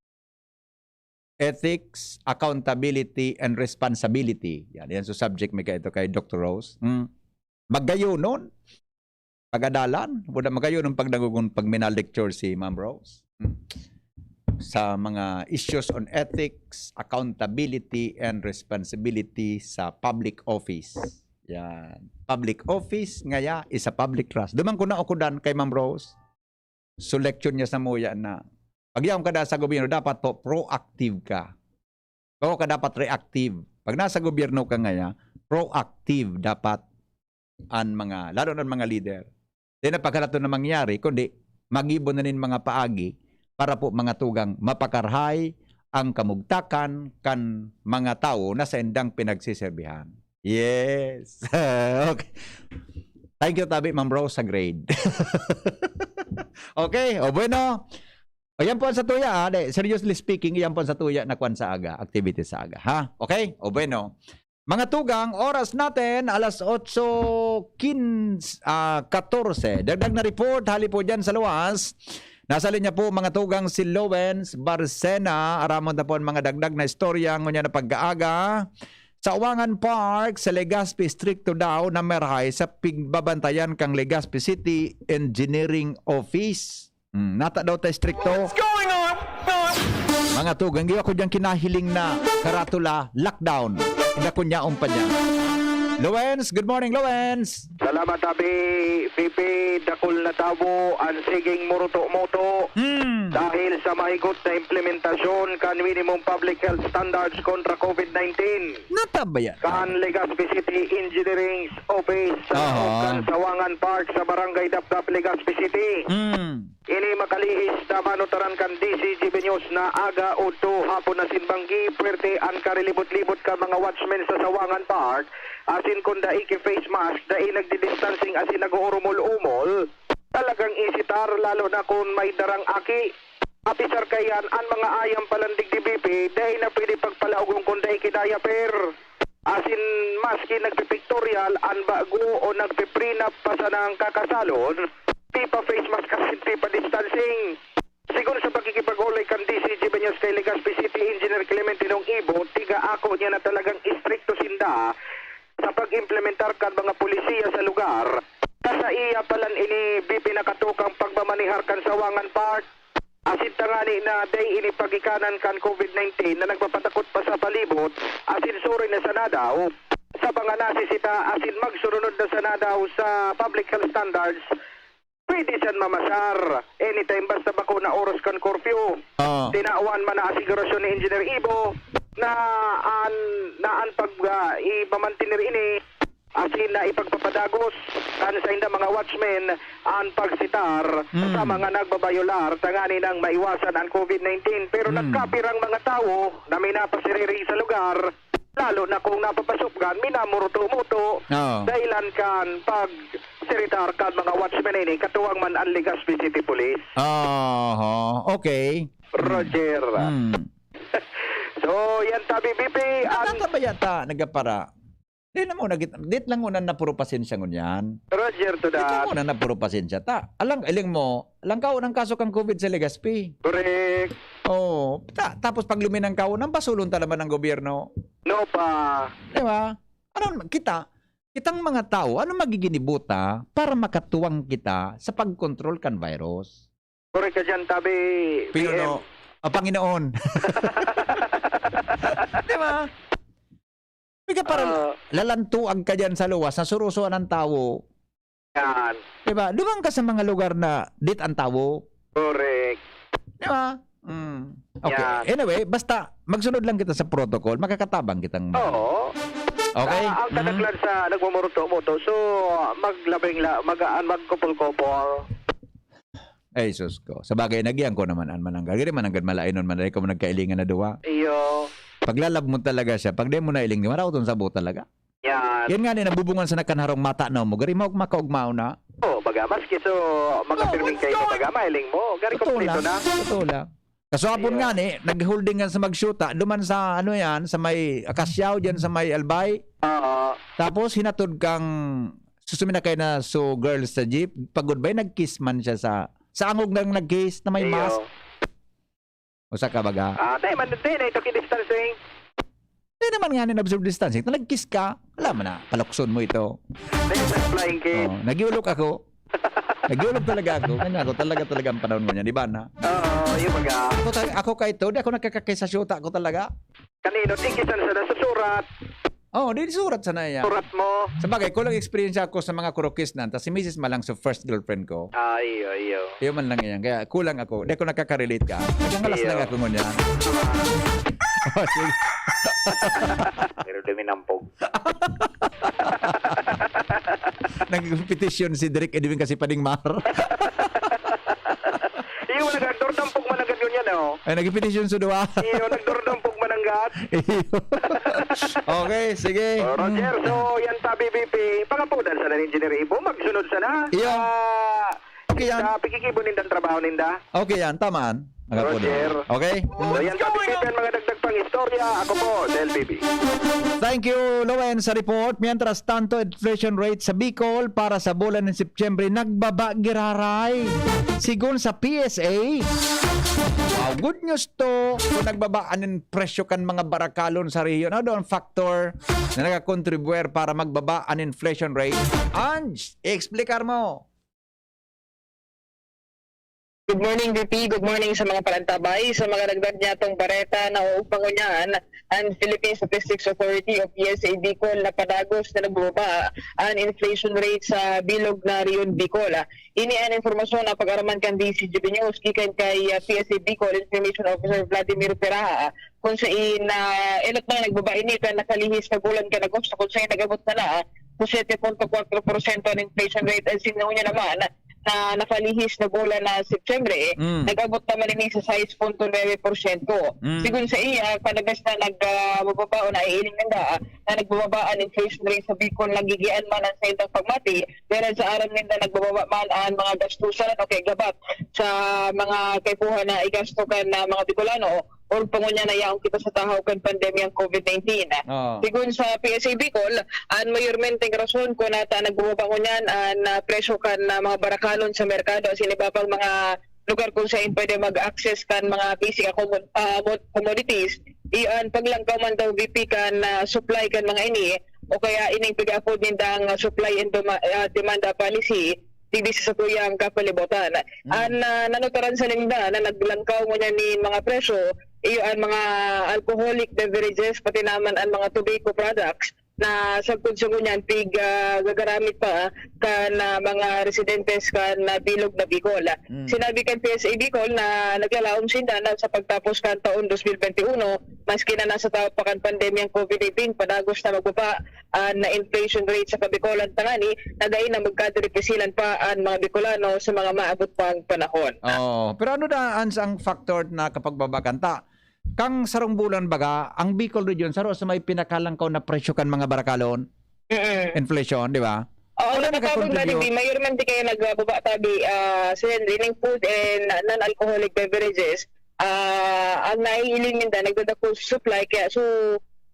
Ethics, accountability, and responsibility. Yan, yan so subject mi kaito kay Doctor Rose. Hmm. Magayonon. Pagadalan. Wala magayonon pag nagugun-, pag mina-lecture si Ma'am Rose. Hmm. Sa mga issues on ethics, accountability, and responsibility sa public office. Yan. Public office, ngaya, is a public trust. Duman ko na ukudan kay Ma'am Rose. So, lecture niya sa muya na, pag yaon ka da sa gobyerno, dapat po proactive ka. Bako ka dapat reactive. Pag nasa gobyerno ka ngaya, proactive dapat an mga, lalo na an mga leader. Di na paghalaton na mangyari, kundi magibo na nin mga paagi para po, mga tugang, mapakarahay ang kamugtakan kan mga tawo na saindang pinagseserbihan. Yes. Okay. Thank you, tabi, Ma'am Rose, sa grade. Okay, o bueno. O, yan po ang sa tuya, ah. Di, seriously speaking, yan po ang sa tuya na kwan sa aga, activity sa aga, ha? Okay? O bueno. Mga tugang, oras natin, alas otso quince, ah, katorse. Dagdag na report, hali po dyan sa luwas. Nasa linya po, mga tugang, si Lowens Barcena. Aramon na po ang mga dagdag na istorya ngunyan na pag-aaga. Sa Uwangan Park, sa Legazpi, istrikto daw na merahay sa pigbabantayan kang Legazpi City Engineering Office. Hmm, nata daw ta istrikto. What's going on? Mga tugang, iyo ako diyang kinahiling na karatula, lockdown. Inda ko niya, umpa niya. Lowens, good morning, Lowens. Salamat, Abi. Pipi, dakul na tawo an siging muruto-muto. Hmm. Dahil sa mahigot na implementasyon kan minimum public health standards kontra COVID nineteen. Nata ba yan? Kan Legazpi City Engineering Office sa Aha. Laog kan Sawangan Park sa Barangay Dapdap, Legazpi City. Hmm. Ini makalihis na manutaran kan D C G B News na aga, udto, hapon asin banggi, puwerte an karilibot-libot kan mga watchmen sa Sawangan Park, asin kun dai ki face mask, dai nagdi-distancing asin nag-uurumol-umol, talagang isitar, lalo na kun may darang aki. Apisar kaiyan, an mga ayam palan digdi, Bibi, dai na pwede pagpalaogon kun dai ki diaper. Asin maski nagpipictorial an bago o nagpiprenup pa sanang kakasalon, pipa-face mask asin pipa-distancing. Sigon sa pakikipag-olay kan D C G B News kay Legazpi City Engineer Clementino Ibo, tiga ako niya na talagang istrikto sinda sa pag-implementar kan mga polisiya sa lugar. Sa iya palan ini, B P, nakatukang pagmamanehar kan Sawangan Park. Asin tangani na dai ini pagikanan kan COVID nineteen na nagpapatakot pa sa palibot, asin suroy na sana daw sa mga nasisita, asin magsurunod na sana daw sa public health standards, pwede siyan mamasar anytime basta bako na oras kan curfew. Ah. Tinawan man na asigurasyon ni Engineer Ibo na an, na an pag, ah, ipamantener ini asin na ipagpapadagos kan sainda mga watchmen an pagsitar Mm. sa mga nagbabayolar tangani nang maiwasan an COVID nineteen. Pero Mm. nagkapirang mga tawo na minapasiriri sa lugar, lalo na kung napapasupgan, minamuruto-muto Oo. dahilan kan pagsiritar kan mga watchmen ini, katuwang man an Legazpi City Police. Oho, okay. Roger. Mm. So, yan tabi, B P, an Nagkakabaya ta, nagapara. Di na mo nagit-, dit lang unan na puro pasensya ngunyan. Roger to Dit lang that. unan na puro pasensya ta. Alang, iling mo, alang ka unang kaso kang COVID sa Legazpi. Correct. Oo. Ta-, tapos pag luminang ka unan, basulon ta naman ng gobyerno. No pa. Di ba? Ano naman, kita, kitang mga tao, ano magiginibo ta para makatuwang kita sa pagkontrol kan virus? Correct ka dyan, tabi, P M. Pinuno. Ah, Panginoon. Di ba? Ika parang Ah. lalantuag ka dyan sa luwas, nasurusuan ang tawo. Yan. Di ba? Duman ka sa mga lugar na dit ang tawo. Correct. Di ba? Mm. Okay. Yan. Anyway, basta magsunod lang kita sa protocol, makakatabang kitang Oo. Okay? Sa, ang Mhm. kadaglan sa nagmumuruto-muto, so, maglabing la-, mag-, ah, magkupol-kupol. Ay, sus ko. Sa bagay, nagyan ko naman an mananggad. Giri mananggad, malainon man, dai kamo nagkailingan na duwa. Iyo. Paglalab mo talaga siya, pag di mo nailing, maraot ang sabo talaga. Yan. Yan nga ni, nabubungan sa nakanharong mata na mo. Gari mo, makaugmaw na. Oh, baga, maski so, mga Oo, pirming kayo, oo. baga, mailing mo. Gari Totoo kompleto lang. na. Totoo lang. Kaswapon Iyo. nga ni, nag-holding nga sa magsyuta, duman sa, ano yan, sa may Akasyaw, dyan sa may Albay. Oo. Tapos, hinatod kang, susuminakay na so girls sa jeep. Pag-goodbye, nag-kiss man siya sa, sa angog nang nag-kiss na may Iyo. mask. Usa ka baga. Ah, tayo man, tayo na ito, ki-distancing. Di naman nga ni observe distancing. Nag-kiss ka, alam mo na, palukson mo ito. Tayo sa flying kiss. Oh, nagyulok ako. Nagyulok talaga ako. Kanya ako, talaga, talaga ang panahon mo niya, di ba na? Oo, yung baga. Ako, tal-, ako ka ito, di ako nagkakakis sa syuta ko talaga. Kanino? Di kisan sa nasusurat. Oh, di surat sana yan. Surat mo. Sa bagay, kulang experience ako sa mga kurukis na. Tas si misis man lang sa first girlfriend ko. Ah, iyo, iyo. Iyo man lang yan. Kaya kulang ako. Di ako nakaka-relate ka. Nagkakalas Iyo. lang ako ngunyan. Oh, sige. Pero duminampog. Nagpetisyon si Direk Edwin kasi pading mar. Iyo, nagdordampog man agad ngunyan, oh. Ay, nagpetisyon sa duwa. Iyo, nagdordampog man agad. Iyo. Okay, sige. Oh, Roger, Mm. so, yan tabi, B P. Pangapunan sana ni Engineer Ibo, magsunod sana. Iyo. Ah, Okay yan. sa pikikibo ninda ang trabaho ninda. Okay yan, tamaan. Mga Roger. puno. Okay? So, yan tabi, B P, ang mga dagdag pang istorya. Ako po, Del B B. Thank you, Lowen, sa report. Mientras tanto, inflation rate sa Bicol para sa bulan ng Setyembre nagbaba giraray. Sigon sa P S A, wow, good news to. Kung nagbaba an presyo kan mga barakalon sa rehiyon, ano daw ang factor na nakakontribuer para magbaba an inflation rate? Ange, explicar mo. Good morning, V P. Good morning sa mga palantabay. Sa mga nagdagdag niyatong bareta na uupang ngunyan, ang Philippine Statistics Authority o P S A Bicol na padagos na nagbababa ang inflation rate sa bilog na Rehiyon Bicol. Ini ang impormasyon na pag-araman kan D C G B News gikan kay, ah, P S A Bicol Information Officer Vladimir Peraha, kung sain, ah, enot na nagbaba ini kan nakalihis na bulan kan Agosto, kung sain nag-abot na na, ah, sa siyete punto kwatro porsyento ang inflation rate. Ang sinunod niya naman na nakalihis na bulan na Setyembre, Mm. nag-abot naman ini sa sais punto nuebe porsyento. Mm. Sigon sa iya, kada bes na nag, ah, bababa o naiiling ninda, ah, na nagbababa ang inflation rate sa Bicol, nagigian man ang saindang pagmati, pero sa aram ninda, nagbababa man ang mga gastusan o kaya gabat sa mga kaipuhan na igasto kan, ah, mga Bicolano. orog pa ngunyan na yaon kita sa tahaw kan pandemyang COVID nineteen. Oo. Sigon sa P S A Bicol, an mayormenteng rason kun ata nagbababa ngunyan an, ah, presyo kan, ah, mga barakalon sa merkado asin iba pang mga lugar kun saen pwede mag-access kan mga basic accommod-, ah, mod-, commodities, iyo an paglangkaw man daw V P kan, ah, supply kan mga ini o kaya ining pag-aapod nindang, ah, supply and dema-, ah, demand, ah, policy digdi sa satuyang kapalibutan. Mm. An, ah, nanutaran sa ninda na naglangkaw ngunyan nin mga presyo, iyo an mga alcoholic beverages, pati naman an mga tobacco products na sagkod sa ngunyan pig, ah, gagaramit pa kan, ah, mga residentes kan, ah, bilog na Bicol. Mm. Sinabi kan P S A Bicol na naglalaom sinda na sa pagtapos kan taon dos mil bente uno, maski na nasa tahaw pa kan pandemyang COVID nineteen, padagos na magbaba an inflation rate sa Bicolan tangani na dai na magkadiri-pisilan pa an mga Bicolano sa mga maabot pang panahon. Oo. Pero ano na an saang factor na kapagbabakan ta? Kang sarong bulan baga, ang Bicol Region saro sa may pinakalangkaw na presyo kan mga barakalon. Mm-mm. Inflation, di ba? Oo, Ano nakatabang na nakakontribute? Di, mayor man di kaya nagbaba tabi, ah, si Henry, ning food and non-alcoholic beverages, ah, ang naiiling ninda, nagdadako sa supply, kaya so,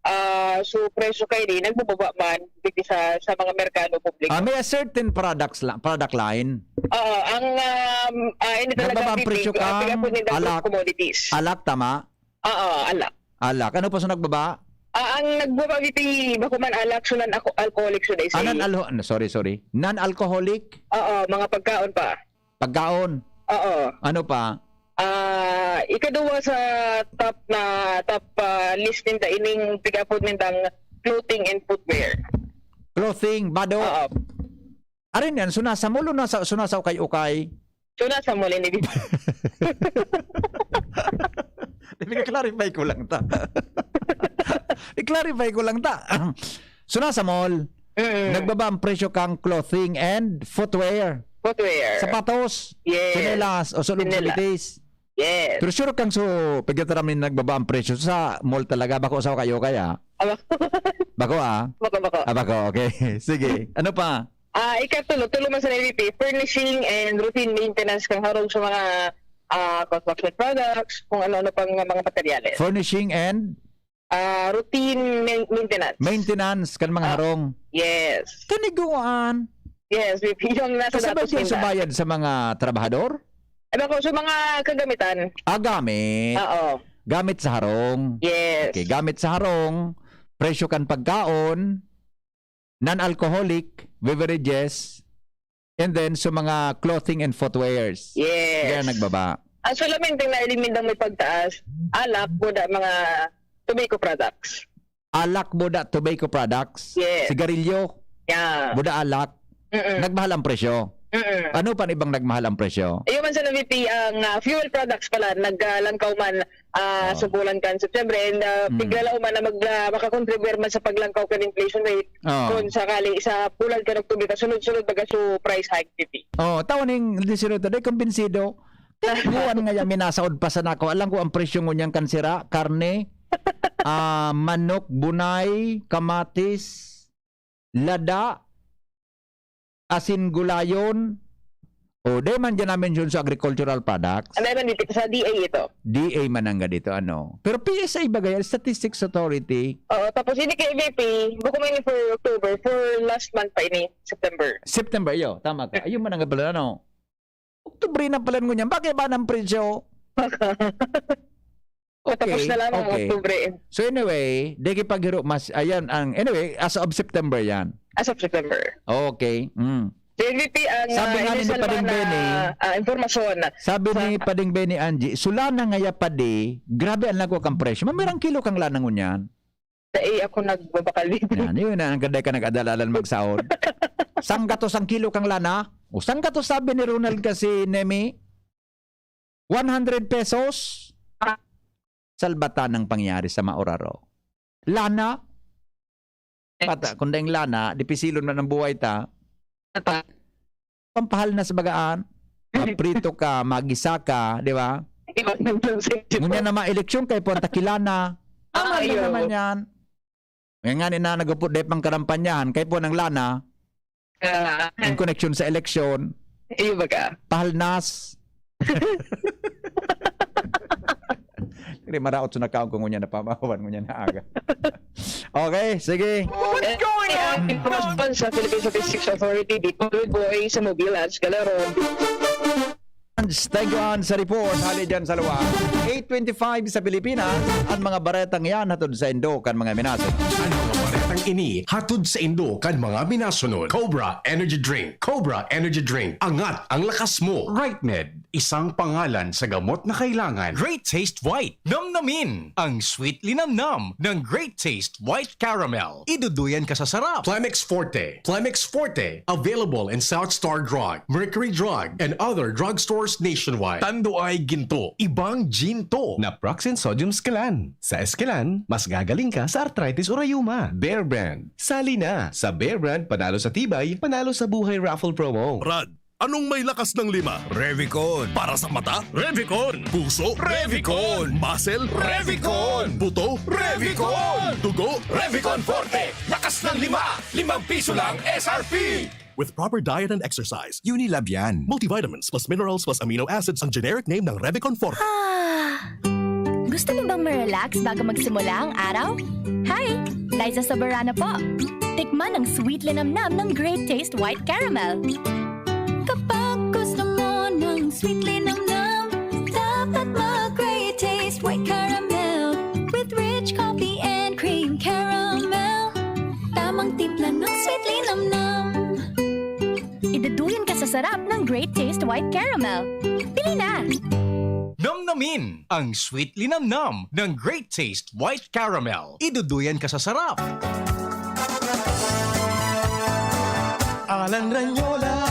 ah, so presyo kaini nagbababa man digdi sa, sa mga merkado publiko. Ah, may a certain products la-, product line. Oo, ang, um, ah, ini talaga Nagbaba ang bibig, presyo ah, kang pigapon ninda alak. Commodities. Alak, tama? Oo, alak. Alak. Ano pa sa nagbaba? Ah, ang nagbaba, V P, bako man alak, so non-alco-, alcoholic, so they say. Ah, non-alho-, ano, sorry, sorry. Non-alcoholic? Oo, mga pagkaon pa. Pagkaon? Oo. Ano pa? Ah, ikaduwa sa top na, top, ah, list ninda ining pigapod nindang clothing and footwear. Clothing, bado? Oo. Arin yan, sunasamol o nasa, sunasaw kay ukay? Sunasamol, ini. I-clarify ko lang ta. I-clarify ko lang ta. Sunasamol, Mm. nagbaba ang presyo kang clothing and footwear. Footwear. Sapatos, Yes. tsinelas, o sulong Tsinelas. sulitis. Yes. Pero sure kang so, pagkataram ni nagbaba ang presyo sa mall talaga, bako sa kayo kaya? Aba. Bako, ah? Bako, bako. Ah, bako, okay. Sige. Ano pa? Ah, ikatulo, tulo man sa N V P, furnishing and routine maintenance kan harong sa mga, ah, construction products, kung ano-ano pang mga materyales. Furnishing and? Ah, routine main-, maintenance. Maintenance kan mga Ah, harong. Yes. Kaniguan. Yes, V P, yung nasa Kasabay datos din sa nila. Bayad sa mga trabahador? Ano ko, sa mga kagamitan. Ah, gamit. Oo. Gamit sa harong. Yes. Okay, gamit sa harong, presyo kan pagkaon, non-alcoholic beverages, and then sa mga clothing and footwears. Yes. Kaya nagbaba. Ang solamente na ilimindang may pagtaas, alak, buda, mga tobacco products. Alak, buda, tobacco products, Yes. sigarilyo, Yeah. buda, alak. Mm-mm. Nagmahal ang presyo. Mm-mm. Ano pa ibang nagmahal ang presyo? Ayun man sa N V P, ang, ah, fuel products pala, naglangkaw man, ah, Oo. sa bulan kan September. And, ah, Mm. tiglalaw man na mag-, ah, makakontribute man sa paglangkaw kan inflation rate. Oo. Kung sakali, sa bulan kan Oktubre, kasunod-sunod baga su price hike, V P. Oo, tawa ning listener today, kumbinsido. Tiguan nga yan, minasaod pa sana ako. Alam ko ang presyo ngunyan kan sira, karne, ah, manok, bunay, kamatis, lada, asin gulayon. O, di man dyan na-mention sa agricultural products. Ano man dito? Sa D A ito. D A man ang ganito, ano. Pero P S A ba gaya? Statistics Authority. Oo, tapos ini kay V P, bako man for October, for last month pa ini, September. September, iyo. Tama ka. Ayun man ang pala, ano. Oktubre na pala ngunyan. Bakit ba ng presyo? Patapos Okay, na lamang ang okay. Oktubre. So anyway, di kipaghiro mas, ayan, ang, anyway, as of September yan. As of September. Okay. Mm. J V P, ang, Sabi ah, nga ni initial Pading na, Benny, ah, impormasyon sabi sa ni Pading Benny Angie, "Sula na ngaya, Padi, grabe ang lagwa kang presyo. Mamirang kilo kang lana ngunyan?" Sa iya ako nagbabakal dito. Yan, yun na, ang ganda ka nag-adalalan magsaod. Sanggatos ang kilo kang lana? O, sanggatos sabi ni Ronald kasi, Nemi? One hundred pesos? Ah. Salbatan ang pangyayari sa mauraro. Lana? Next. Pata, kung dahil lana, dipisilon man ang buhay ta. Ata. Pampahalnas bagaan. Maprito ka, magisa ka, di ba? Iwan ng transaction. Ngunyan na ma-eleksyon kay Puan Takilana. Ah, Tama na ayo. naman yan. Ngayon nga ni na nagupod dahil pang karampanyahan, kay Puan ang lana, Ah. in connection sa eleksyon, Iyo baga. pahalnas. Kaya maraot sa nakaon ko ngunyan na pamahawan, ngunyan na aga. Okay, sige. What's going on? Ang response sa Philippine Statistics Authority, di ko boy sa mobile ads galaron. Thank you, An, sa report. Hali dyan sa luwa. Eight twenty-five sa Pilipinas. Ang mga baretang yan hatod sa indo kan mga minaso. Ang mga baretang ini hatod sa indo kan mga minasunod. Cobra Energy Drink. Cobra Energy Drink. Angat ang lakas mo. Right Med. Isang pangalan sa gamot na kailangan. Great Taste White. Namnamin ang sweet linamnam ng Great Taste White Caramel. Iduduyan ka sa sarap. Plemex Forte. Plemex Forte. Available in South Star Drug, Mercury Drug, and other drugstores nationwide. Tanduay Ginto. Ibang Ginto. Naproxen Sodium Scalan. Sa Escalan, mas gagaling ka sa arthritis o rayuma. Bear Brand. Sali na! Sa Bear Brand, panalo sa tibay, panalo sa buhay raffle promo. Brad, anong may lakas ng lima? Revicon. Para sa mata? Revicon. Puso? Revicon. Muscle? Revicon. Buto? Revicon. Dugo? Revicon Forte. Lakas ng lima. Limang piso lang S R P. With proper diet and exercise. Unilab yan. Multivitamins plus minerals plus amino acids ang generic name ng Revicon Forte. Ah! Gusto mo bang ma-relax bago magsimula ang araw? Hi! Liza Soberano po. Tikman ang sweet linamnam ng Great Taste White Caramel. Kapag gusto mo ng sweet linamnam, dapat mag-Great Taste White Caramel with rich coffee and cream caramel. Tamang timpla ng sweet linamnam. Iduduyan ka sa sarap ng Great Taste White Caramel. Bili na! Namnamin ang sweet linamnam ng Great Taste White Caramel. Iduduyan ka sa sarap. Alan Ranyola,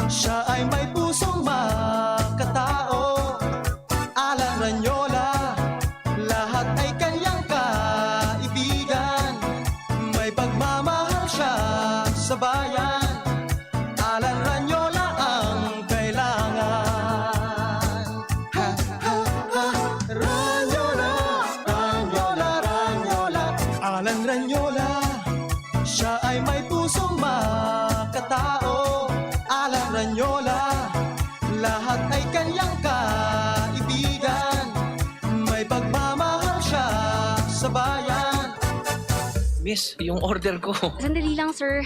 siya ay may pusong makatao. Alan Ranyola, lahat ay kanyang kaibigan. May pagmamahal siya sa bayan. Alan Ranyola ang kailangan. Ha, ha, ha. Ranyola, Ranyola, Ranyola. Alan Ranyola, siya ay may pusong makatao. Alan Ranyola, lahat ay kanyang kaibigan. May pagmamahal siya sa bayan. Miss, yung order ko. Sandali lang, sir.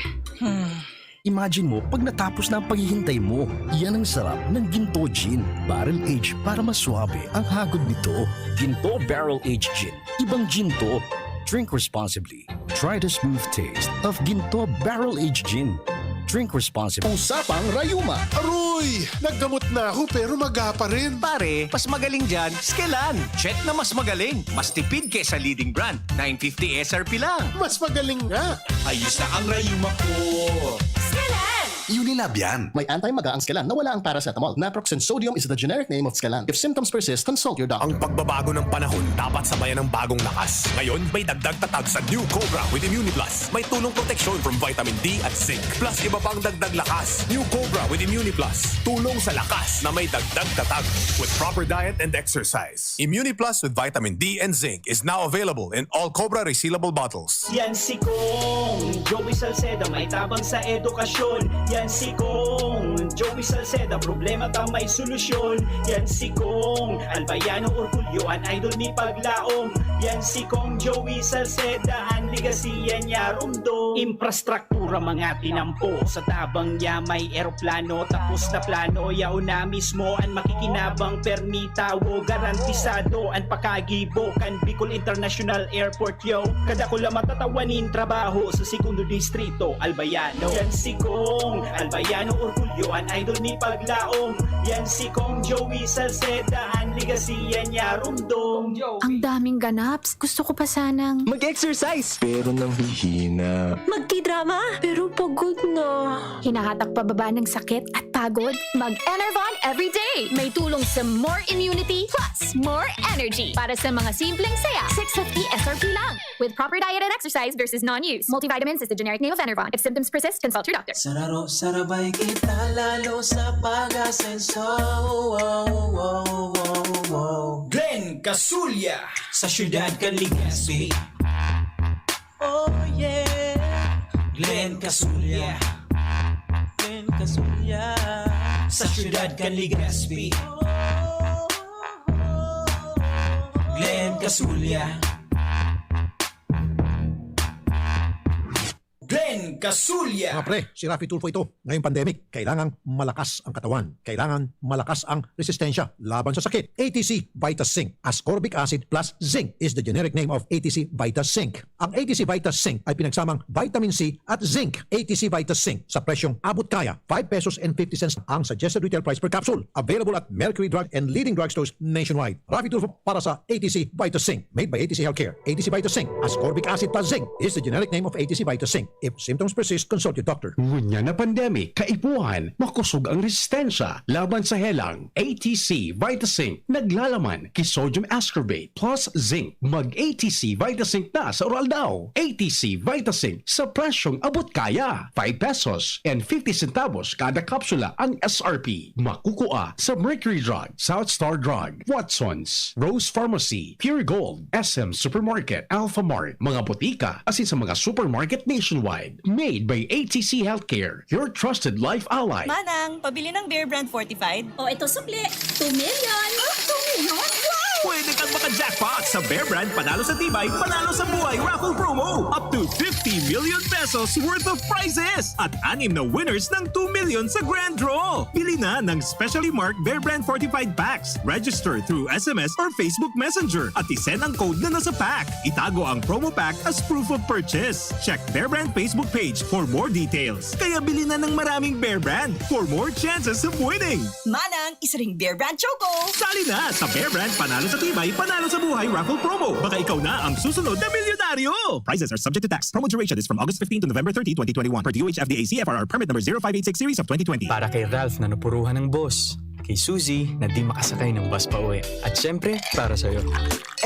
Imagine mo, pag natapos na ang paghihintay mo, yan ang sarap ng Ginto Gin. Barrel Age para mas suabe ang hagod nito. Ginto Barrel Age Gin. Ibang Ginto. Drink responsibly. Try the smooth taste of Ginto Barrel Age Gin. Drink responsibly. Usapang Rayuma. Aroy! Naggamot na ako pero maga pa rin. Pare, mas magaling dyan, Skelan. Check na mas magaling. Mas tipid kesa leading brand. Nine fifty S R P lang. Mas magaling nga. Ayos na ang rayuma ko. Skelan! Unilab yan. May anti-maga ang Skelan na wala ang paracetamol. Naproxen sodium is the generic name of Skelan. If symptoms persist, consult your doctor. Ang pagbabago ng panahon dapat sabayan ng bagong lakas. Ngayon, may dagdag tatag sa New Cobra with Immuniplus. May tulong proteksyon from vitamin D at zinc. Plus iba pang dagdag lakas. New Cobra with Immuniplus. Tulong sa lakas na may dagdag tatag. With proper diet and exercise. Immuniplus with vitamin D and zinc is now available in all Cobra resealable bottles. Yan si Kong Joey Salceda, may tabang sa edukasyon. Yan si Kong Joey Salceda, problema ta may solusyon. Yan si Kong Albayano Orgulyo, an idol ni Paglaom. Yan si Kong Joey Salceda, an ligasiya niya rumdom. Infrastruktura mga tinampo, sa tabang niya may eroplano. Tapos na plano, yaon na mismo an makikinabang. Permi tawo, garantisado an pakagibo kan Bicol International Airport, yo. Kadakula matatawanin trabaho sa Segundo Distrito, Albayano. Yan si Kong Albayano Orgulyo, an idol ni Paglaom. Yan si Kong Joey Salceda, an ligasiya niya rumdom. Ang daming ganaps. Gusto ko pa sanang Mag-exercise! Pero nanghihina. Magkidrama, pero pagod na. Hinahatak pababa ng sakit at pagod? Mag-Enervon everyday! May tulong sa more immunity plus more energy para sa mga simpleng saya. Six fifty S R P lang. With proper diet and exercise versus non-use. Multivitamins is the generic name of Enervon. If symptoms persist, consult your doctor. Sararo, sarabay kita lalo sa pag-asenso. Wow, wow, wow, wow. Glenn Casulya. Sa siyudad kan Legazpi. Oh yeah. Glenn Casulya. Glenn Casulya. Sa siyudad kan Legazpi. Kasulya. Glenn Kasulya. Mga pre, si Raffy Tulfo ito. Ngayong pandemic, kailangang malakas ang katawan. Kailangan malakas ang resistensya laban sa sakit. A T C Vita Zinc. Ascorbic acid plus zinc is the generic name of A T C Vita Zinc. Ang A T C Vita Zinc ay pinagsamang vitamin C at zinc. A T C Vita Zinc sa presyong abot kaya, five pesos and fifty cents ang suggested retail price per capsule. Available at Mercury Drug and leading drugstores nationwide. Raffy Tulfo para sa A T C Vita Zinc. Made by A T C Healthcare. A T C Vita Zinc. Ascorbic acid plus zinc is the generic name of A T C Vita Zinc. If symptoms persist, consult your doctor. Ngunyan na pandemic, kaipuhan, makusog ang resistensya laban sa helang. A T C Vita Zinc, naglalaman ki sodium ascorbate plus zinc. Mag A T C Vita Zinc na sa Oral Daw. A T C Vita Zinc sa presyong abot kaya. Five pesos and fifty centavos kada kapsula ang S R P. Makukua sa Mercury Drug, South Star Drug, Watsons, Rose Pharmacy, Pure Gold, S M Supermarket, Alpha Mart, mga botika, asin sa mga supermarket nationwide. Made by A T C Healthcare, your trusted life ally. Manang, pabili ng Bear Brand Fortified. O ito sukli, two million. Ah, two million? Wow! Pwede kang maka-jackpot sa Bear Brand Panalo sa Tibay, Panalo sa Buhay Raffle Promo. Up to fifty million pesos worth of prizes at anim na winners ng two million sa Grand Draw. Bili na ng specially marked Bear Brand Fortified Packs. Register through S M S or Facebook Messenger at isend ang code na nasa pack. Itago ang promo pack as proof of purchase. Check Bear Brand Facebook page for more details. Kaya bili na ng maraming Bear Brand for more chances of winning. Manang, isa ring Bear Brand Choco! Sali na sa Bear Brand Panalo sa Tibay, Panalo sa Buhay Raffle Promo. Baka ikaw na ang susunod na milyonaryo! Prizes are subject to tax. Promo duration is from August fifteen to November thirty, twenty twenty-one, per D O H F D A C F R R permit number zero five eight six series of twenty twenty. Para kay Ralph na napuruhan ng boss. Kay Suzy na di makasakay ng bus pa uwi. At syempre, para sa'yo.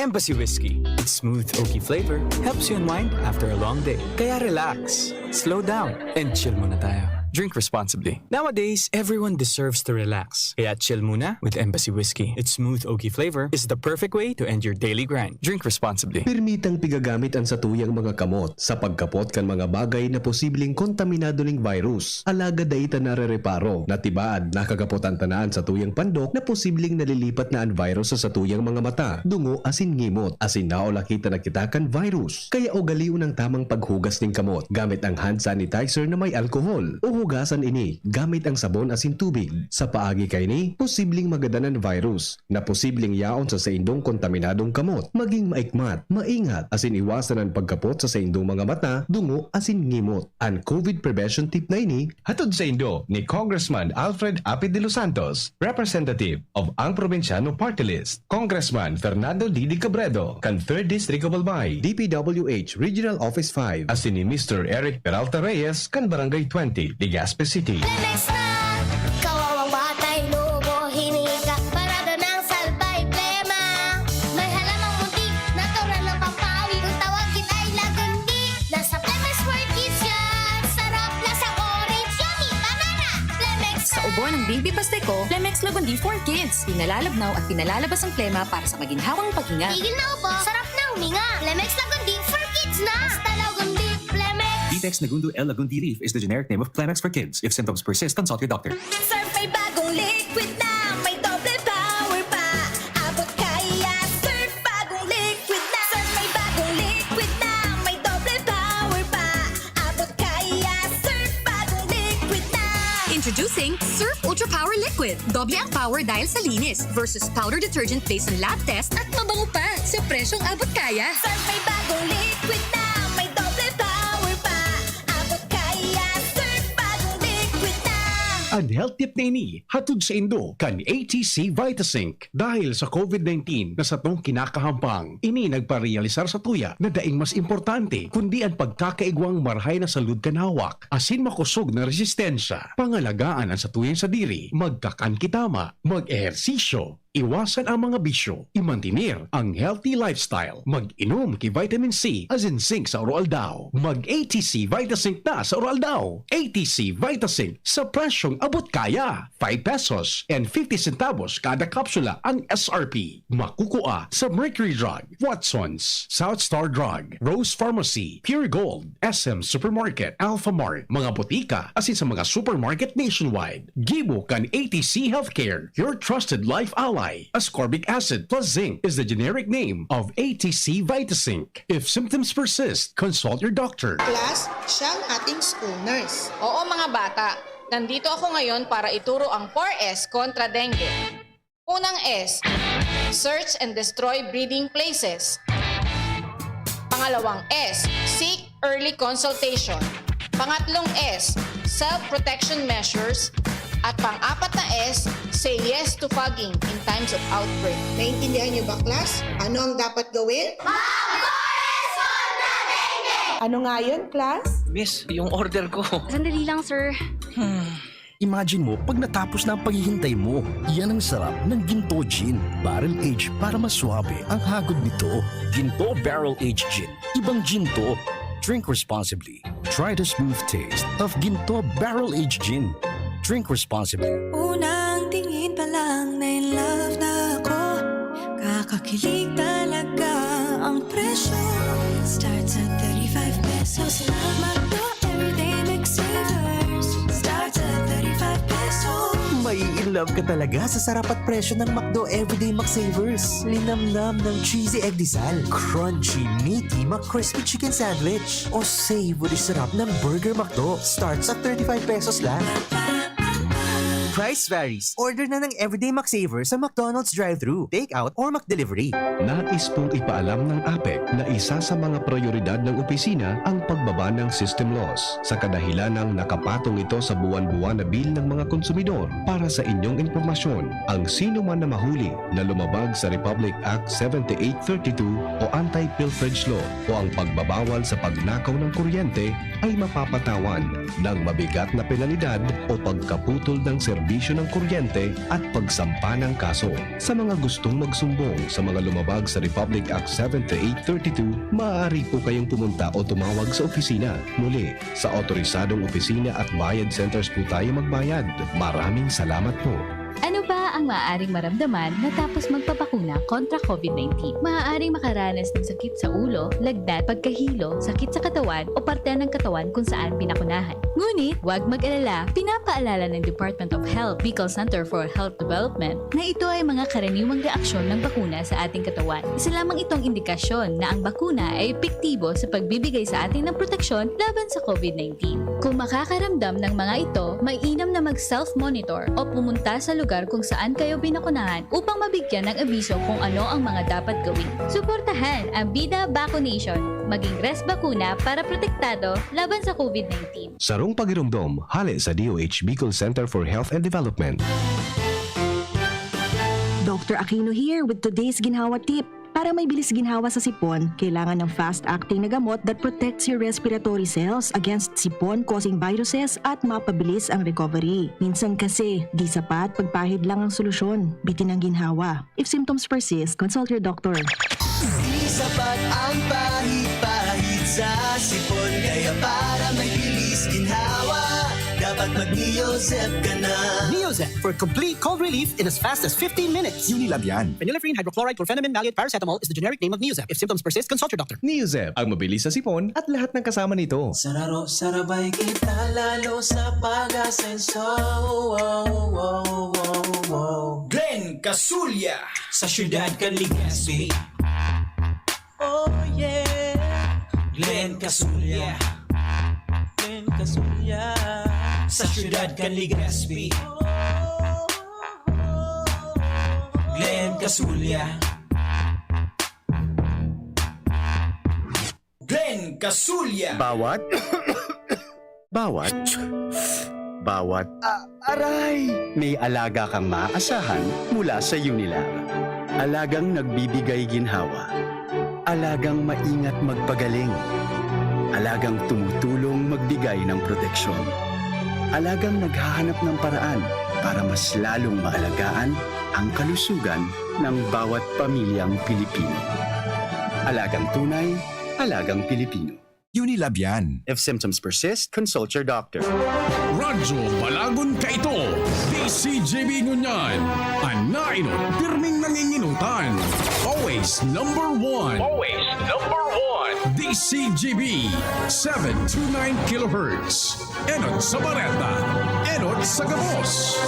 Embassy Whiskey. Its smooth, oaky flavor helps you unwind after a long day. Kaya relax, slow down, and chill muna tayo. Drink responsibly. Nowadays, everyone deserves to relax. Kaya chill muna with Embassy Whiskey. Its smooth, oaky flavor is the perfect way to end your daily grind. Drink responsibly. Pirmitang pigagamit an satuyang mga kamot sa pagkapot kan mga bagay na posibleng kontaminado ning virus. Alagad dai ta narereparo na tibaad nakakapot an tanan satuyang pandok na posibleng nalilipat na an virus sa satuyang mga mata, dungo asin ngimot, asin naulaki ta na kita kan virus. Kaya ugalion ang tamang paghugas nin kamot gamit ang hand sanitizer na may alcohol, o hugasan ini gamit ang sabon asin tubig. Sa paagi kaini, posibleng magadan an virus na posibleng yaon sa saindong kontaminadong kamot. Maging maikmat, maingat, asin iwasan an pagkapot sa saindong mga mata, dungo, asin ngimot. An COVID prevention tip na ini, hatod saindo ni Congressman Alfred Apid de los Santos, representative of Ang Probinsyano Party List, Congressman Fernando Didi Cabredo, kan Third District of Albay, D P W H Regional Office five, asin ni Mister Eric Peralta Reyes, kan Barangay twenty, Legazpi City. Lemex na! Kawawang batay, lobo, hinika, parada ng salbay, plema. May halamang munti, natural na pampawi. Kung tawagin ay lagundi, nasa Lemex World Kids yan! Sarap na sa orange, yummy, banana! Lemex Sa ubo ng baby Pasteco, Lemex Lagundi for Kids. Pinalalabnaw at pinalalabas ang plema para sa maginhawang paghinga. Tigil na ubo, sarap na huminga. Lemex Lagundi for Kids na! Basta Lagundi, Lemex! Vitex Nagundo L Lagundi Leaf is the generic name of Clemex for kids. If symptoms persist, consult your doctor. Surf may bagong liquid na, may doble power pa. Abot kaya, Surf bagong liquid na. Surf may bagong liquid na, may doble power pa. Abot kaya, Surf bagong liquid na. Introducing Surf Ultra Power Liquid. Doble ang power dahil sa linis versus powder detergent based on lab test at mabango pa sa presyong abot kaya. Surf may bagong liquid na, may doble power pa. Abot kaya, Surf bagong liquid na. An health tip na ini, hatod saindo kan A T C Vitazinc. Dahil sa COVID nineteen na satong kinakahampang, ini nagparealisar satuya na daing mas importante kundi an pagkakaigwang marahay na salud kan hawak asin makosog na resistensya. Pangalagaan an satuyang sadiri, magkakan ki tama, mag-ehersisyo, iwasan ang mga bisyo, imantener ang healthy lifestyle, mag-inom ki vitamin C asin zinc sa aroaldaw. Mag-A T C Vitazinc na sa aroaldaw. A T C Vitazinc sa presyong abot kaya, five pesos and fifty centavos kada kapsula ang S R P. Makukua sa Mercury Drug, Watsons, South Star Drug, Rose Pharmacy, Pure Gold, S M Supermarket, Alpha Mart, mga botika, asin sa mga supermarket nationwide. Gibo kan A T C Healthcare, your trusted life ally. I. Ascorbic acid plus zinc is the generic name of A T C Vitazinc. If symptoms persist, consult your doctor. Class, siya ang ating school nurse. Oo, mga bata, nandito ako ngayon para ituro ang four S kontra dengue. Unang S, search and destroy breeding places. Pangalawang S, seek early consultation. Pangatlong S, self-protection measures. At pang-apat na S, say yes to fogging in times of outbreak. Naintindihan niyo ba, class? Ano ang dapat gawin? Ano nga yun, class? Miss, yung order ko. Sandali lang, sir. Imagine mo pag natapos na ang paghihintay mo. Yan ang sarap ng Ginto Gin. Barrel Age para maswabe ang hagod nito. Ginto Barrel Age Gin. Ibang gin to. Drink responsibly. Try the smooth taste of Ginto Barrel Age Gin. Drink responsibly. Unang tingin pa lang na in love na ako. Kakakilig talaga ang presyo. Starts at thirty-five pesos lang. McDo Everyday McSavers. Starts at thirty-five pesos. Mai-in love ka talaga sa sarap at presyo ng McDo Everyday McSavers. Linamnam ng cheesy egg disal, crunchy, meaty, McCrispy chicken sandwich, o savory sarap ng Burger McDo. Starts at thirty-five pesos lang. Price varies. Order na ng Everyday McSaver sa McDonald's drive-thru, take-out, or McDelivery. Nais pong ipaalam ng APEC na isa sa mga prioridad ng opisina ang pagbaba ng system loss, sa kadahilanang nakapatong ito sa buwan-buwan na bill ng mga konsumidor. Para sa inyong impormasyon, ang sino man na mahuli na lumabag sa Republic Act seventy-eight thirty-two o Anti-Pilferage Law o ang pagbabawal sa pagnakaw ng kuryente ay mapapatawan ng mabigat na penalidad o pagkaputol ng serbisyo ng kuryente at pagsampa ng kaso. Sa mga gustong magsumbong sa mga lumabag sa Republic Act seventy-eight thirty-two, maaari po kayong pumunta o tumawag sa opisina. Muli, sa otorisadong opisina at bayad centers po tayo magbayad. Maraming salamat po. Ano ba ang maaaring maramdaman matapos magpabakuna kontra COVID nineteen? Maaaring makaranas ng sakit sa ulo, lagnat, pagkahilo, sakit sa katawan o parte ng katawan kung saan pinakunahan. Ngunit, huwag mag-alala, pinapaalala ng Department of Health, Bicol Center for Health Development, na ito ay mga karaniwang reaksyon ng bakuna sa ating katawan. Isa lamang itong indikasyon na ang bakuna ay epektibo sa pagbibigay sa atin ng proteksyon laban sa COVID nineteen. Kung makakaramdam ng mga ito, mainam na mag-self-monitor o pumunta sa lugar kung saan kayo binakunahan upang mabigyan ng abiso kung ano ang mga dapat gawin. Suportahan ang Bida Vaccination. Maging res bakuna para protektado laban sa COVID nineteen. Sarong pagiromdom, hale sa D O H Bicol Center for Health and Development. Doctor Aquino here with today's Ginhawa Tip. Para may bilis ginhawa sa sipon, kailangan ng fast-acting na gamot that protects your respiratory cells against sipon-causing viruses at mapabilis ang recovery. Minsan kasi, di sapat pagpahid lang ang solusyon. Bitin ang ginhawa. If symptoms persist, consult your doctor. Di sapat ang pahid-pahid sa sipon, kaya para may bilis ginhawa, dapat mag-Neozep ka na. Neozep for complete cold relief in as fast as fifteen minutes. Unilab yan. Phenylephrine hydrochloride, chlorphenamine maleate, paracetamol is the generic name of Neozep. If symptoms persist, consult your doctor. Neozep, ang mabilis sa sipon at lahat ng kasama nito. Sa raro, sarabay kita lalo sa pag-asenso. Glenn Casulya sa siyudad kan Legazpi. Oh yeah. Glenn Casulya. Glenn Casulya sa siyudad kan Legazpi. Glenn Casulya. Glenn Casulya. Bawat, bawat, bawat. Ah, aray! May alaga kang maaasahan mula sa Unilab. Alagang nagbibigay ginhawa. Alagang maingat magpagaling. Alagang tumutulong magbigay ng proteksyon. Alagang naghahanap ng paraan para mas lalong maalagaan ang kalusugan ng bawat pamilyang Pilipino. Alagang tunay, alagang Pilipino. Unilab yan. If symptoms persist, consult your doctor. Radyo Balagon Kaito, D C G B Ngunyan, an nainot pirming nanginginutan. Always number one. Always number one. D C G B, seven two nine kilohertz. Enot sa bareta, enot sa gabos.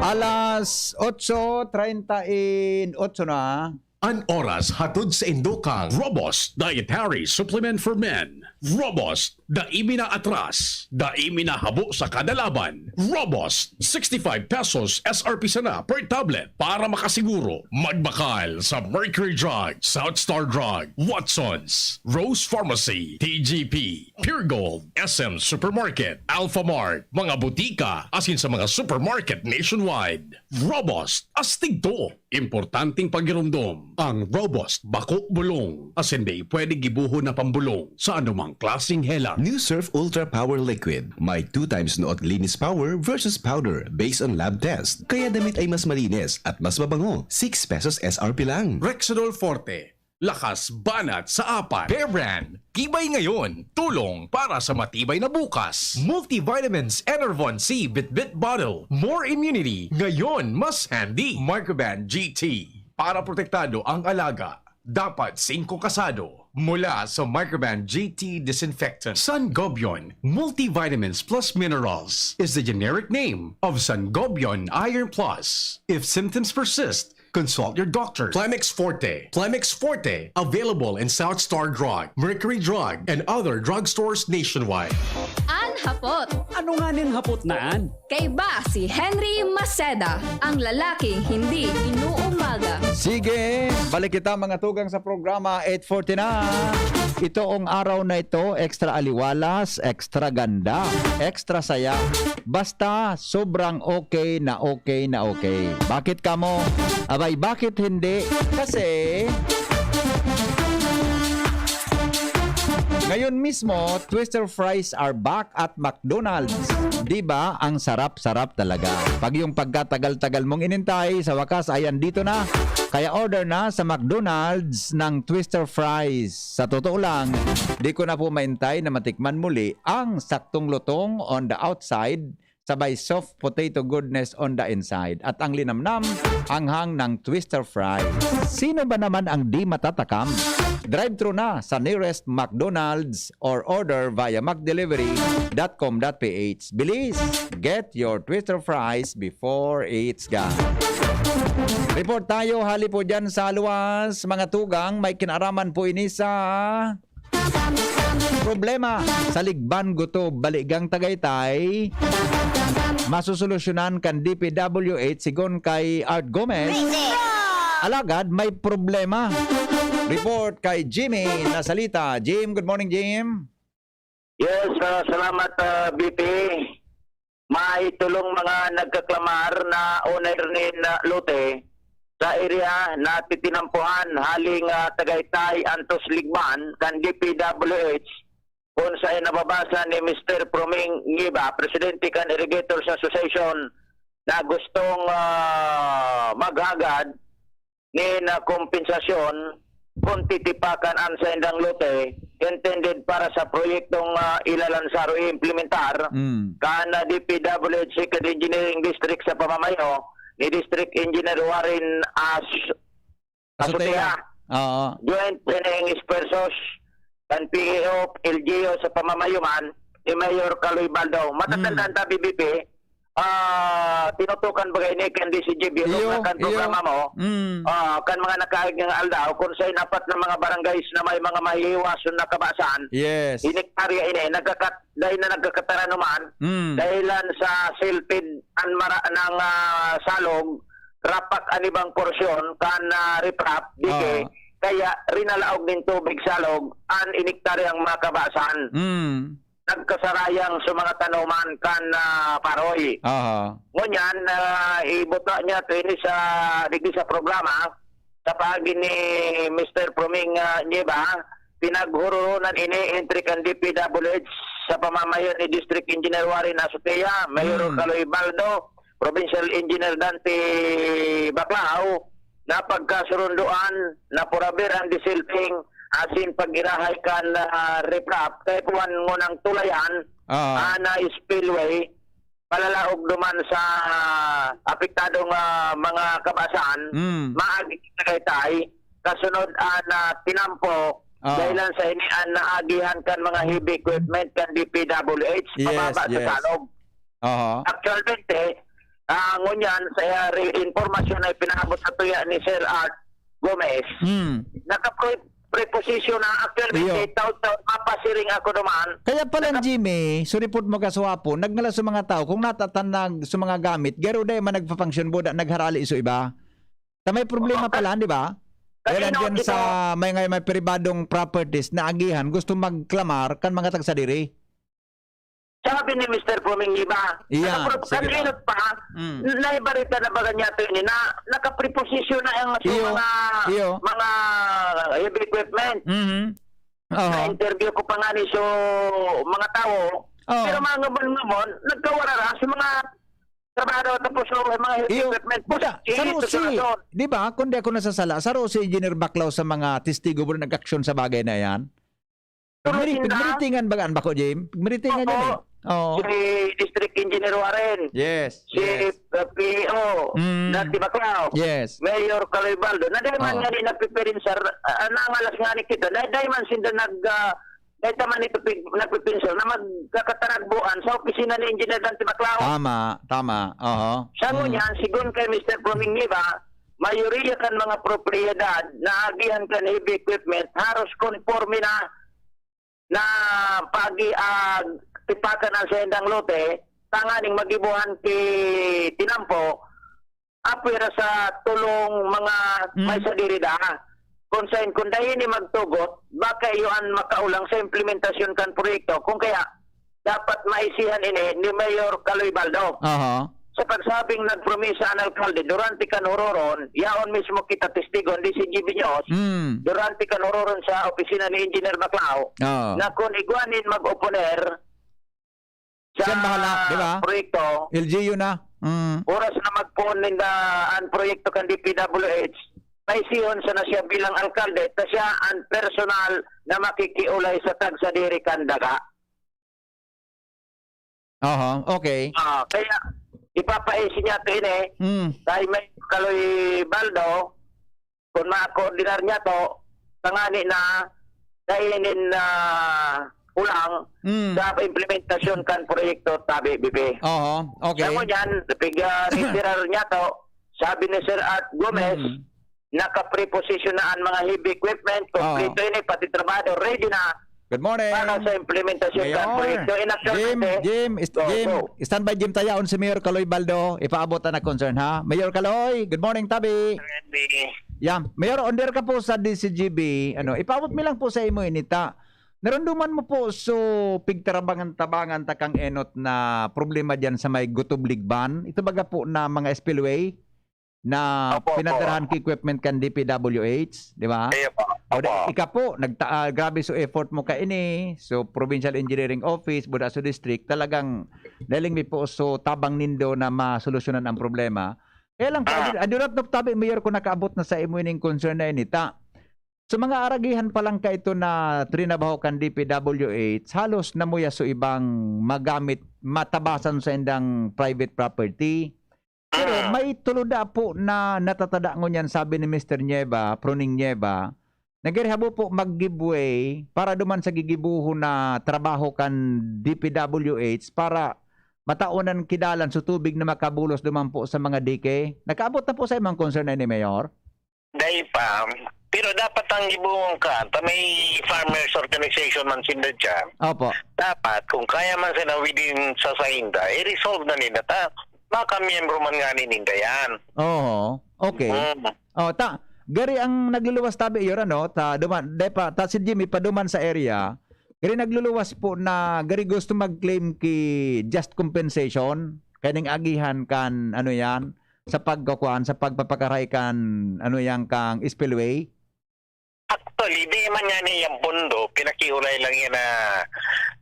Alas otso treinta y ocho na. An oras hatod sa indokang Robust Dietary Supplement for Men. Robust, dai mi na atras, dai mi na habo sa kada laban. Robust, sixty-five pesos S R P sana per tablet. Para makasiguro, magbakal sa Mercury Drug, South Star Drug, Watsons, Rose Pharmacy, T G P, Pure Gold, S M Supermarket, Alpha Mart, mga butika, asin sa mga supermarket nationwide. Robust, astig to. Importanteng pagiromdom, ang Robust bako bulong, asin dai pwede gibohon na pambolong sa anumang klaseng helang. New Surf Ultra Power Liquid, may two times nood linis power versus powder based on lab test. Kaya damit ay mas malinis at mas mabango. Six pesos S R P lang. Rexidol Forte, lakas banat sa apat. Bear Brand, tibay ngayon, tulong para sa matibay na bukas. Multivitamins Enervon C Bitbit Bottle, more immunity, ngayon mas handy. Microban G T, para protektado ang alaga, dapat singko kasado. Mula sa Microban G T Disinfectant. Sangobion Multivitamins Plus Minerals is the generic name of Sangobion Iron Plus. If symptoms persist, consult your doctor. Plemex Forte. Plemex Forte, available in South Star Drug, Mercury Drug, and other drugstores nationwide. An hapot. Ano nga nin hapot na an? Kaiba si Henry Maceda, ang lalaking hindi inuumaga. Sige, balik kita, mga tugang, sa programa, eight forty na. Ito ang araw na ito, extra aliwalas, extra ganda, extra saya. Basta sobrang okay na okay na okay. Bakit kamo? Abay, bakit hindi? Kasi ngayon mismo, Twister Fries are back at McDonald's. Di ba? Ang sarap-sarap talaga. Pag yung pagkatagal-tagal mong inintay, sa wakas, ayan, dito na. Kaya order na sa McDonald's ng Twister Fries. Sa totoo lang, di ko na po maintay na matikman muli ang saktong lutong on the outside, sabay soft potato goodness on the inside. At ang linamnam, anghang ng Twister Fries. Sino ba naman ang di matatakam? Drive-thru na sa nearest McDonald's or order via mcdelivery dot com dot ph. Bilis! Get your Twister Fries before it's gone. Report tayo, hali po dyan sa luwas. Mga tugang, may kinaraman po ini sa problema sa Ligban, Gutob, Baligang, Tagaytay. Masusolusyonan kan D P W H, sigon kay Art Gomez. Alagad may problema. Report kay Jimmy Nasalita. Jim, good morning, Jim. Yes, ah, salamat, ah, B P. May tolong mga nagkaklamar na owner nin, ah, lote sa area na titinampuhan hali nga Tagaytay antos Ligban kan D P W H, kun saen nababasa ni Mister Proming Ngiba, presidente kan Irrigators Association, na gustong, ah, maghagad nin, ah, kompensasyon kun titipakan an saindang lote intended para sa proyektong, ah, ilalansar o iimplementar Mm. kan, ah, D P W H Second Engineering District sa pamamayo ni District Engineer Warren As-, Azotea. Azotea. Oo. Joint Engineering Expertos kan P E O, L G U sa pamamayo man ni Mayor Caloy Baldo. Matatandaan Mm. ta, B B P, ah, tinutukan baga ini kan D C G B, Iyo, orog na kan iyo. programa mo, Mm. ah, kan mga nakaaging aldaw, kun saen apat na mga barangays na may mga mahihiwason na kabasan, Yes. inektarya ini, nagkakat-, dahil na nagkakataranuman, Mm. dahilan sa silpid an mara-, ng, ah, salog, rapak an ibang porsyon kan, ah, riprap, dike, Ah. kaya rinalaog nin tubig salog an inektaryang mga kabasan. Mm. Nagkasarayang sa mga tanoman kan, ah, paroy. Aha. Ngunyan, ah, ibuta niya to ini sa, digdi sa programa, sa paagi ni Mister Proming, ah, Nieva, pinaghuroronan ini entre kan D P W H sa pamamayo ni District Engineer Warren Azotea, Mayor Hmm. Caloy Baldo, Provincial Engineer Dante Baclao, na pagkasurundoan na purabir ang desilting asin pag-irahay kan, ah, riprap, kay puwan ngunang tulayan, Ah. ah, na spillway, palalaog duman sa apektadong, ah, mga kabasan, Mm. maagi sa Tagaytay, kasunod an, ah, tinampo, Ah. dahilan sa ini an naagihan kan mga heavy equipment kan D P W H, Yes, pababa sa yes. salog. Aha. Aktualmente, Ah, ngunyan, sa, ah, re-, impormasyon na ipinaabot sa tuya ni Sir Art Gomez, Hmm. naka-pre-, preposition na actually, Iyo. Taon-taon, mapasiring ako duman. Kaya pala, Naka- Jimmy, suripot mo ka sa hapon, nagngalas sa mga tao, kung natatan na sa mga gamit, garo dai man nagpa-function board, nagharali sa iba. Ta may problema Okay. pala, di ba? Kaya Kanino nandiyan ito? sa may, may, may pribadong properties na agihan, gusto magklamar kan mga tagsadiri. Sabi ni Mister Fuming Niba, Iyan, naka-pro-, sige na. Kanino pa, Mm. naibarita na ba niya ito ini na nakapreposisyon na ang so Iyo, mga, iyo. mga heavy equipment? Mhm. Oho. Na-interview ko pa nga ni so mga tao, Oo. pero mga ngamon-ngamon, nagkawarara sa mga trabaho tapos so mga heavy Iyo, equipment. Buda, Sige, saro ito si, sa rason. di ba, kung di ako nasasala, saro si Engineer Baclaw sa mga testigo mo na nag-aksyon sa bagay na yan? Pero Pigmiri-, sinda pigmiritingan ba gaan bako, Jim? Pigmiritingan yan Oo. eh. Oo. Si District Engineer Warren. Yes, Si, yes. uh, P E O, Mm. Dante Baclaw. Yes. Mayor Caloy Baldo. Na dai man Oo. nga ni nagpipirin, sir. Ah, nangalas nga ni kita. Dai, dai man sinda nag, ah, dai ta man ito pig-, nagpipinsel na magkakataragbuan sa opisina ni Engineer Dante Baclaw. Tama, tama. Oho. Sa Mm. ngunyan, sigon kay Mister Fuming Niba, mayoriya kan mga propiedad na agihan kan heavy equipment, haros konporme na na pag-i-, ah, tipakan ang saindang lote, tanganing magibohan ki tinampo, apwera sa tulong mga Mm. may sadiri da. Kung sain, kung dai ini magtugot, baka iyo an makaulang sa implementasyon kan proyekto. Kung kaya, dapat maisihan ini ni Mayor Caloy Baldo. Aha. Sa pagsabing nagpromisa an alkalde durante kan hororon, yaon mismo kita testigo, hindi si G B News, Mm. durante kan hororon sa opisina ni Engineer Baclao, Oo. na kun igwa nin mag-oponer sa Siyang bahala, di ba? proyekto, L G U na. Mm. oras na magpoon ninda an proyekto kan D P W H, paisihon sana siya bilang alkalde, ta siya an personal na makikiulay sa tagsadiri kan daga. Aha, okay. Ah, kaya ipapaisi niya ito ini, Mm. kay Mayor Caloy Baldo, kung makoordinar niya to, tangani na kainin na kulang Mm. sa implementasyon kan proyekto tabi, B P. Aha, okay. Sa ngunyan, pig, ah, retirar niya to, sabi ni Sir Art Gomez, Mm. nakapreposisyon na an mga heavy equipment, Oo. kompleto ini, pati trabahador, ready na Good morning. para sa implementasyon kan Mayor. proyekto. In action, Jim, ante. Jim, ist-, Go, Jim, go. standby, Jim, tayaon si Mayor Caloy Baldo. Ipaabot ang concern, ha? Mayor Caloy, good morning, tabi. Good morning. Yeah. Mayor, under ka po sa D C G B. Ano, ipaabot mi lang po sa imo inita. Narunduman mo po, so, pigtarabangan-tabangan ta kang enot na problema diyan sa may Gutublig Ban. Ito baga po na mga spillway? na Opo, opo. pinadarahan ki equipment kan D P W H, di ba? Iyo po. O, di, Opo. ika po, nagta-, ah, grabe so effort mo kaini, so Provincial Engineering Office, buda so district, talagang nahiling mi po so tabang nindo na masolusyonan ang problema. Kaya lang po, Ah. I do, I do not know, tabi, Mayor, kung nakaabot na sa imo ining concern na ini, ta. So, mga aragihan pa lang kaito na trinabaho kan D P W H, halos namuya so ibang magamit, matabasan sa indang private property. Pero Mm. may tuluda po na natatada ngunyan, sabi ni Mister Nieva, Pruning Nieva, na gari habo po mag-give way para duman sa gigibohon na trabaho kan D P W H para mataonan ki dalan so tubig na makabulos duman po sa mga dike. Nakaabot na po sa imong concern na ini, Mayor? Dai pa. Pero dapat ang gibohon ka, ta may farmers organization man sinda dyan. Opo. Dapat, kung kaya man sila within sa sainda, i-resolve na nila ta. Baka miyembro man nga ni ninda yan. Oo. Okay. Mm. Oh, ta, gari ang nagluluwas tabi, Your, ano, ta, duman, de pa, ta si Jimmy paduman sa area, gari nagluluwas po na gari gusto mag-claim ki just compensation, kaya ning agihan kan, ano yan, sa pagkakuan, sa pagpapakaray kan, ano yan, kang spillway? Actually, di man yan yung pondo, pinakiulay lang yan na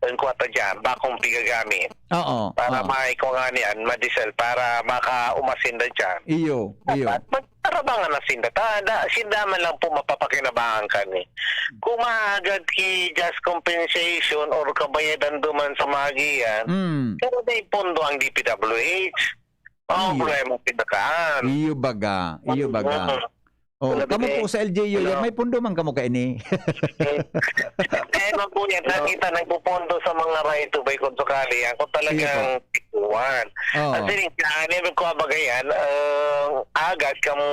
ang kwata dyan, bakong pigagamit. Oo, Para oo. maikuha nga niyan, madisel, para makaumasin na dyan. Iyo, iyo. Dapat magtarabangan na sinda. Ta, da, sinda man lang po mapapakinabangan kani. Kung mahagad ki just compensation or kabayadan duman sa mga giyan, Mm. pero may pondo ang D P W H. Ang Iyo. problema, pinakaan. Iyo baga, iyo baga. Mm. Oh, Hello, kamo Bibi. po sa L G U, Hello. yan, may pundo man kamo kaini. Eh, kaya man po yan, Ah. nakita nagpupundo sa mga right to buy kung sakali. Ako talagang Sige po. tiguan. Oo. Kasi rin, kaya never ko abagayan, ang agad kang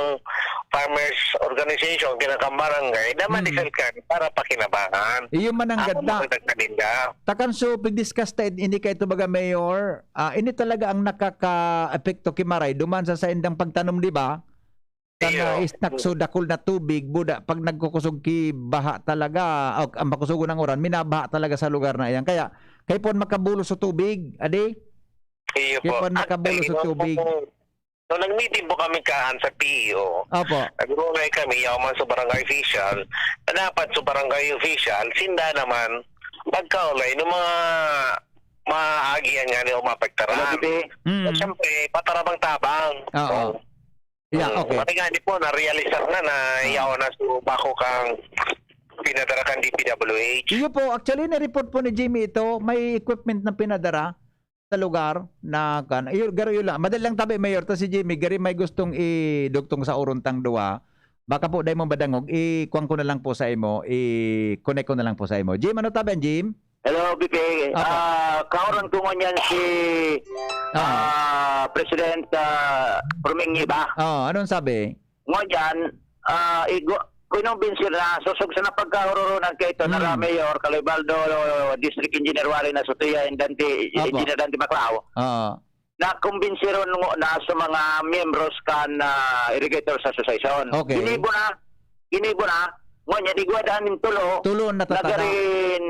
farmers organization, kinakang barangay, na Mm. madisal ka para pakinabangan. Iyo man ang Ako ganda. magdagdag kanila. Takan so, pigdiscuss ta, hindi kayo ito baga, Mayor. Ah, ini talaga ang nakaka-epekto ki Maray, duman sa saindang pagtanom, di ba? Iyo. Tana is nagso dakul na tubig, buda, pag nagkukusog ki baha talaga, o ang makusugon ng uran, minabaha talaga sa lugar na iyan. Kaya, kaya po makabulos sa tubig, adi? Iyo Kaya po. po makabulos sa Actually, tubig. nung, nung nag-meeting po kami kaan sa P E O, Opo. nag-rulay kami, yaw man sa barangay official, na dapat sa barangay official, sinda naman, pagkaulay ng mga maagihan nga ni o mapagtaram. Hello, Bibi. Mm. At syempre, patarabang-tabang. Oo. So, Yeah, Mm, okay. Pati nga, di po, narealisar na na Ah. yaon na so bako kang pinadara kan D P W H. Iyo po, actually, na-report po ni Jimmy ito. May equipment na pinadara sa lugar na kan-, iyo, garo yun lang. Madali lang tabi, Mayor, ta si Jimmy, gari may gustong idugtong sa uron tang duwa. Baka po, dahil mo madangog, i-kuwan ko na lang po sa imo, i-connect ko na lang po sa imo. Jim, ano tabi, Jim? Hello, Bibi. Apo. Ah, kaoran ko ngunyan si, Ah. ah, President, ah, Roming Ngiba. Oh, anong sabi? Ngunyan, ah, igo-, kinumbinsi na, susog sa napagkahururunan kay ito na Hmm. Mayor, Caloy Baldo, District Engineer Wally Nasutuya, and Dante, Apo. Engineer Dante Maclao. Oo. Nakumbinsiron ngo na sa mga miyembros kan, ah, Irrigators Association. Okay. Ginibo na, ginibo na, ngunyan, igwa daan nin tulo, Tulo na tatada. nagari,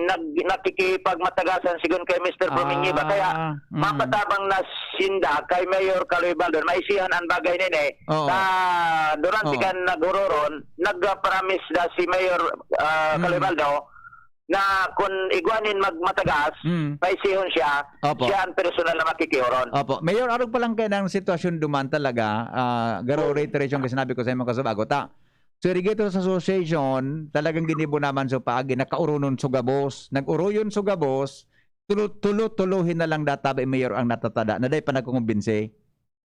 nag-, nakikipagmatagasan sigon kay Mister Ah, Bumingiba. Kaya, mm. mapatabang na sinda kay Mayor Caloy Baldon, maisihan ang bagay nini. Oo. Sa durante Oo. kan naghururon, nag-promise na si Mayor, ah, Caloy Mm. Baldo, na kun igwa nin magmatagas, Mm. paisihon siya, Opo. siya ang personal na makikihoron. Opo. Mayor, arog pa lang kayo ng sitwasyon duman talaga, ah, garo Oo. reiteration kasi sinabi ko sa imong kasubago, ta, so, Irrigators Association, talagang ginibo naman so paagi, nakauronon so gabos, nag-uroyon so gabos, tulo-, tulo-tuluhin na lang databi, Mayor, ang natatada, na dai pa nagkukumbinsi.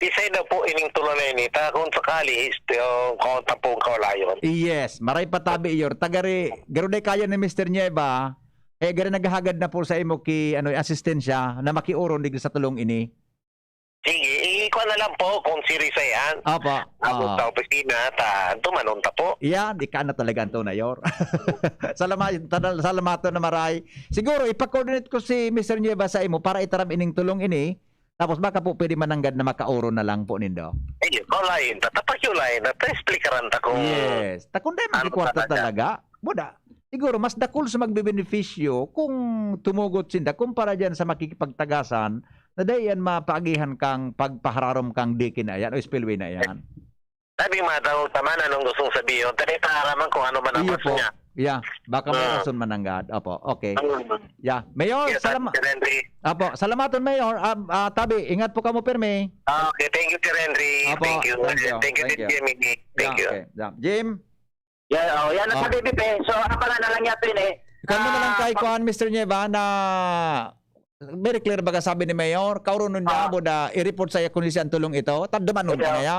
Isay daw po ining tulo na ini, ta kung sakali, is, yung kaunta pong kaulayon. Yes, maray pa tabi, Yor. Tagari, garo day kaya ni Mister Nieva, eh, gari naghahagad na po sa imo ki, ano, asistensya na makiuron digdi sa tulong ini. Sige, ikuha na lang po kung siri sa yan. Apo. Abot Oo. sa opisina, ta, tumanon ta po. Yan, di ka na talaga, Antonio, Yor. Salama-, tada-, salamaton na maray. Siguro, ipa-coordinate ko si Mister Nieva sa imo para itaram ining tulong ini. Tapos baka po pwede mananggad na makaoro na lang po nindo. Ayun, kaulayan ta. Tapos yung lain na, ta-explikaran ta kung Yes. Ta kung dai ano magkikwarta talaga. talaga, buda. Siguro, mas dakul sa magbebenepisyo kung tumugot sinda kumpara diyan sa makikipagtagasan na dai yan mapaagihan kang pagpahararom kang dike na yan o spillway na yan. Sabi nga daw, tama na nung gustong sabihin. Dali, paaraman kung ano man ang Iyo rason po. niya. Yeah, baka may Ah. rason mananggad. Opo, okay. Mm. Yeah. Mayor, Yes, salama-, Sir Henry. Apo, salamaton, Mayor. Ah, ah, tabi, ingat po kamo, pirmi. Ah, okay, thank you, Sir Henry. Apo, Thank you. thank you. Thank you, Thank you. Jimmy. Thank Yeah, you. okay. Yeah. Jim? Yeah, oh, yan ang Oh. sabi, Bibi. So, abangan na lang natin eh. Ikaw mo na lang Ah, kay pag- Kuan, Mister Nieva, na very clear baga sabi ni Mayor, kaurunon niya, Ah. buda, i-report sa iya kung si ang tulong ito, tadamanon ka Ito. na ya.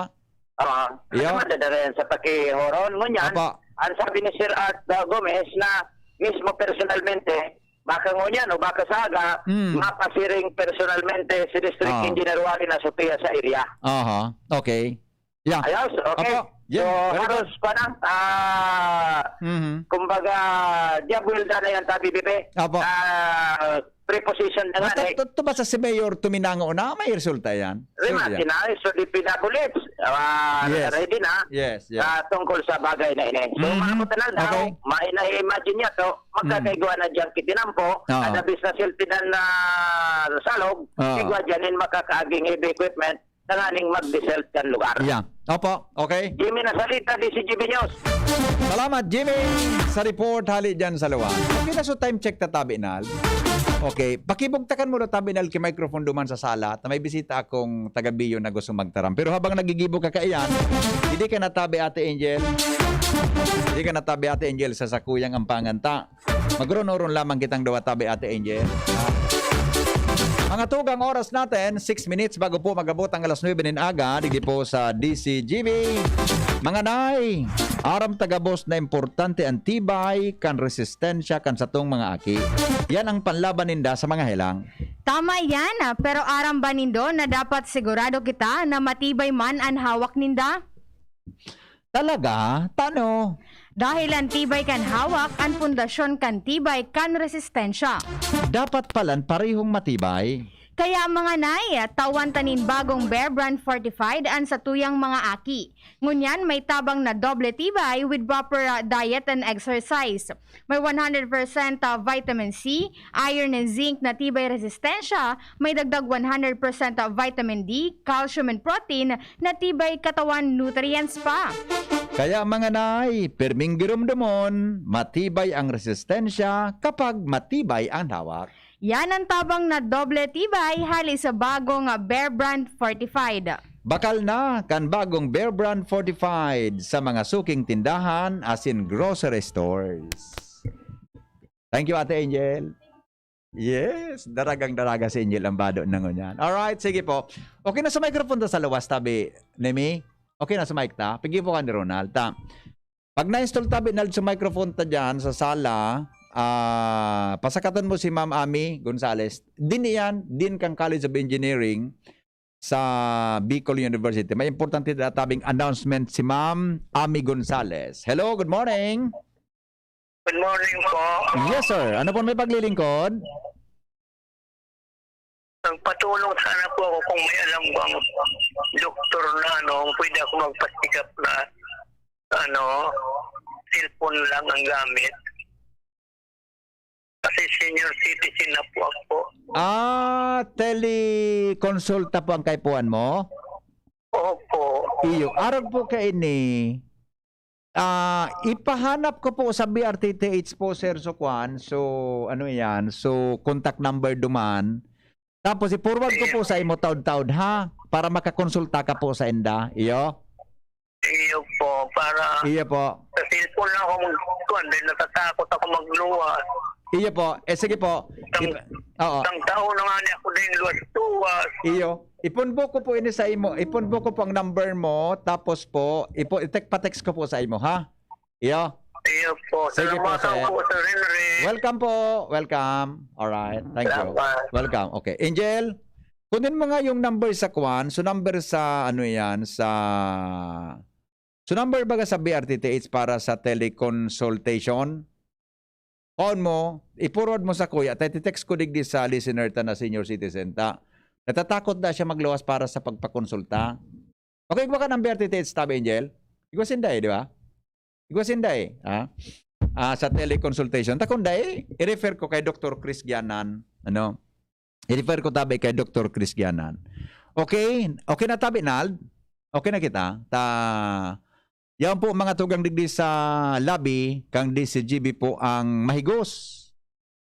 Oo. Iyo. Ano man, dadarayan sa pakihoron. Ngunyan, Apo. ang sabi ni Sir Art, uh, Gomez na mismo personalmente, baka ngunyan o baka sa aga, Mm. mapasiring personalmente si District Ah. Engineer Wally Nasutuya sa area. Aha. Okay. Yeah. Ayos, okay. Apo. Yeah, So, very halos good. pa na, ah, Mhm. kumbaga, diabulda na yan, tabi, Bibi. Apo. Ah, preposition na nga, Basta eh. to, to basta si Mayor tuminango na, may resulta yan. Rima, Sure yan. sinabi, so di pinabulit. Ah, Yes. ready na. Yes, yes. Ah, tungkol sa bagay na ini. So, Mhm. mga kutanaw, Okay. may na-imagine niya to, magkakaigwa Mm. na dyan kitinampo, Ah. at abis na siltinan na salog, Ah. igwa dyan in makakaaging heavy equipment, tanganing mag-desert kan lugar. Yeah. Opo, okay. Jimmy Nasalita, D C G B News. Salamat, Jimmy, sa report hali dyan sa luwag. Okay na, so time check ta, Tabi Nal. Okay, pakibugtakan mo na, Tabi Nal, ki microphone duman sa sala. Ta may bisita akong taga Biyo na gusto magtaram. Pero habang nagigibo ka kaiyan, hindi ka na, Tabi Ate Angel. Hindi ka na, Tabi Ate Angel, sa sakuyang ampangan ta. Magrunuron lamang kitang duwa, Tabi Ate Angel. Mga tugang oras natin, six minutes bago po mag-abot ang alas nuebe nin aga, digdi po sa D C G B. Mga nay, aram ta gabos na importante an tibay kan resistensya kan satong mga aki. Yan ang panlaban ninda sa mga helang. Tama yan, ah, pero aram ba nindo na dapat sigurado kita na matibay man an hawak ninda? Talaga? Tano? Dahil an tibay kan hawak, an pundasyon kan tibay kan resistensya. Dapat palan parehong matibay. Kaya, mga nay, tawan ta nin bagong Bear Brand Fortified an satuyang mga aki. Ngunyan, may tabang na doble tibay with proper, ah, diet and exercise. May one hundred percent, ah, vitamin C, iron and zinc na tibay resistensya, may dagdag one hundred percent, ah, vitamin D, calcium and protein na tibay katawan nutrients pa. Kaya, mga nay, pirming giromdomon, matibay ang resistensya kapag matibay ang hawak. Yan ang tabang na doble tibay hali sa bagong, ah, Bear Brand Fortified. Bakal na kan bagong Bear Brand Fortified sa mga suking tindahan asin grocery stores. Thank you, Ate Angel. Yes, daragang-daraga si Angel ang bado na ngunyan. Alright, sige po. Okay na sa microphone ta sa luwas, tabi, Nemi? Okay na sa mic ta? Pigi po ka ni Ronald, ta. Pag na-install tabi, Nald, sa microphone ta dyan, sa sala, ah, pasakatan mo si Ma'am Ami Gonzales. Din iyan, din kang College of Engineering sa Bicol University. May importante na tabing announcement si Ma'am Ami Gonzales. Hello, good morning. Good morning po. Yes, sir. Ano po may paglilingkod? Nagpatulong sana po ako kung may alam bang doktor na ano, pwede ako magpa-check up na ano, cellphone lang ang gamit. Kasi senior citizen na po ako. Ah, telekonsulta po ang kaipuhan mo? Opo. Iyo, arog po kaini. Ah, ipahanap ko po sa B R T T H po, sir, so kwan. So, ano yan? So, contact number duman. Tapos, i-forward ko po sa imo taod-taod, ha? Para makakonsulta ka po sa inda. Iyo? Iyo po, para Iyo po. sa cellphone lang ako mag-, kuwan, dahil natatakot ako magluwas. Iyo po. Eh, sige po. Isang, Ip-, oo. isang taon na nga niya ako dahil luwas-luwas. Iyo. Ipunbo ko po ini sa imo. Ipunbo ko po ang number mo. Tapos po, ipo-, i-tek-, pa-text ko po sa imo, ha? Iyo. Iyo po. Sige po, Salamat sir. po, Sir Henry. Welcome po. Welcome. Alright. Thank you. Salamat. Welcome. Okay. Angel, kunin mo nga yung number sa kwan. So, number sa, ano yan, sa, so, number baga sa B R T T H para sa teleconsultation. Kunin mo, i-forward mo sa kuya. Tay, text ko digdi sa listener ta na senior citizen ta. Natatakot na siya magluwas para sa pagpakonsulta. Okay, igwa ka ng B R T T H, tabi, Angel? Igwa sinda eh, di ba? Igwa sinda eh, ha? Ah, sa teleconsultation. Ta kung dai, i-refer ko kay Doktor Chris Gianan, ano? I-refer ko tabi kay Doktor Chris Gianan. Okay? Okay na tabi, Nald? Okay na kita? Ta, yan po, mga tugang digdi sa lobby, kang D C G B po ang mahigos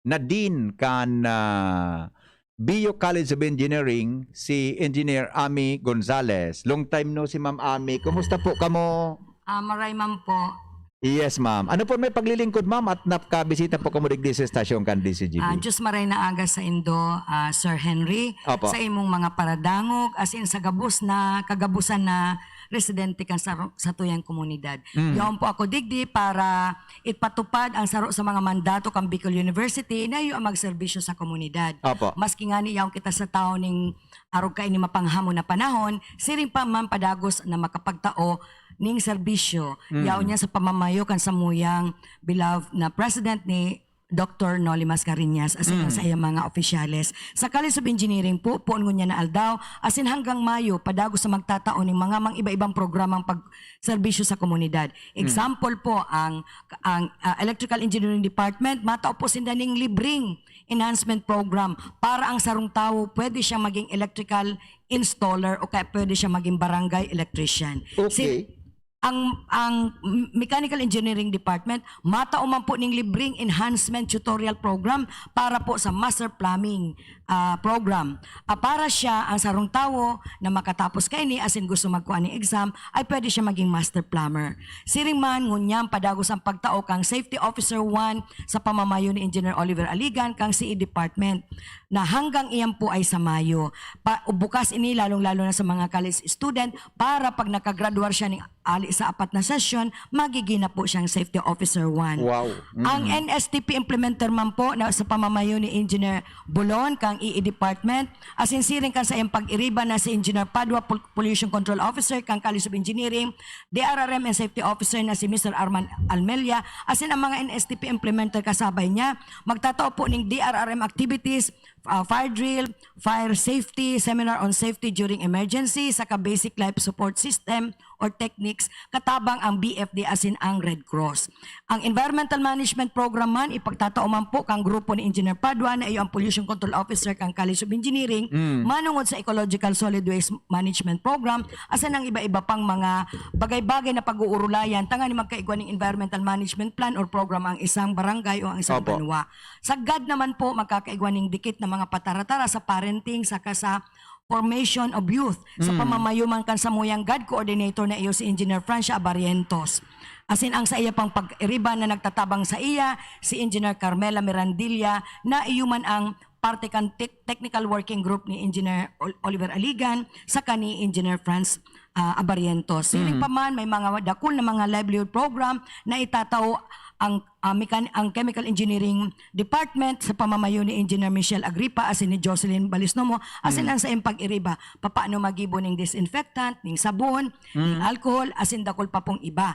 na dean kan, ah, Bio College of Engineering, si Engineer Ami Gonzales. Long time no si Ma'am Ami. Kumusta po kamo? Ah, maray man po. Yes, ma'am. Ano po may paglilingkod, ma'am, at nakabisita po kamo digdi sa estasyon kan D C G B? Ah, Diyos maray na aga sa indo, ah, Sir Henry, Opo. sa imong mga paradangog, as in sa gabos na, kagabusan na residente kan sa, sa tuyang komunidad. Mm. Yaon po ako digdi para ipatupad ang saro sa mga mandato kan Bicol University na iyo ang magserbisyo sa komunidad. Opo. Maski ngani yaon kita sa tawo ning arog kaini mapanghamon na panahon, siring pa man padagos na makapagtao ning serbisyo. Mm. Yaon niya sa pamamayo kan samuyang beloved na president ni Doktor Noli Mascarenhas, as in Mm. sa iyang mga opisyales. Sa College of Engineering po, poon ngunyan na aldaw, as in hanggang Mayo, padagos na magtatao ning mga mang iba-ibang programang pagserbisyo sa komunidad. Mm. Example po, ang, ang, ah, Electrical Engineering Department, matao po sinda ning libreng enhancement program para ang sarong tawo pwede siyang maging electrical installer o kaya pwede siya maging barangay electrician. Okay. Si-, ang, ang Mechanical Engineering Department, matao man po ning libreng enhancement tutorial program para po sa Master Plumbing, ah, program. Ah, para siya, ang sarong tawo na makatapos kaini, as in gusto magkuha ning exam, ay pwede siya maging Master Plumber. Siring man, ngunyan, padagos ang pagtao kang Safety Officer one sa pamamayo ni Engineer Oliver Aligan, kang C E Department. na hanggang iyan po ay sa Mayo. Pa, bukas ini lalong-lalo na sa mga college student para pag nakagraduar siya ning ali sa apat na sesyon, magiging na po siyang safety officer one. Wow. Ang N S T P implementer man po na sa pamamayo ni Engineer Bolon kang E E department, asin siring kan sa iyang pag-iriba na si Engineer Padua, Pol- Pollution Control Officer kang College of Engineering, D R R M and Safety Officer na si Mister Arman Almelia, asin ang mga N S T P implementer kasabay niya, magtatao po ning D R R M activities, ah, fire drill, fire safety, seminar on safety during emergency, saka basic life support system or techniques, katabang ang B F D asin ang Red Cross. Ang Environmental Management Program man, ipagtatao man po kang grupo ni Engineer Padua na iyo ang Pollution Control Officer kang College of Engineering, manungod sa Ecological Solid Waste Management Program, asin ang iba-iba pang mga bagay-bagay na pag-uurulayan, tanganing magkaigwa ning Environmental Management Plan or Program ang isang barangay o ang isang Opo. banwa. Sagad naman po, magkakaigwa ning dikit na mga pataratara sa parenting saka sa formation of youth sa pamamayo man kan samuyang GAD coordinator na iyo si Engineer Francia Abarientos. Asin ang sa iya pang pag-iriba na nagtatabang sa iya, si Engineer Carmela Mirandilla, na iyo man ang parte kan tec- technical working group ni Engineer Ol- Oliver Aligan saka ni Engineer Franz, ah, Abarientos. Siring pa man, may mga dakul na mga livelihood program na itatao ang, ah, mekan- ang Chemical Engineering Department sa pamamayo ni Engineer Michelle Agripa asin ni Jocelyn Balisnomo, asin ang saiyang pag-iriba, papaano magibo ning disinfectant, ning sabon, ning alcohol, asin dakul pa pong iba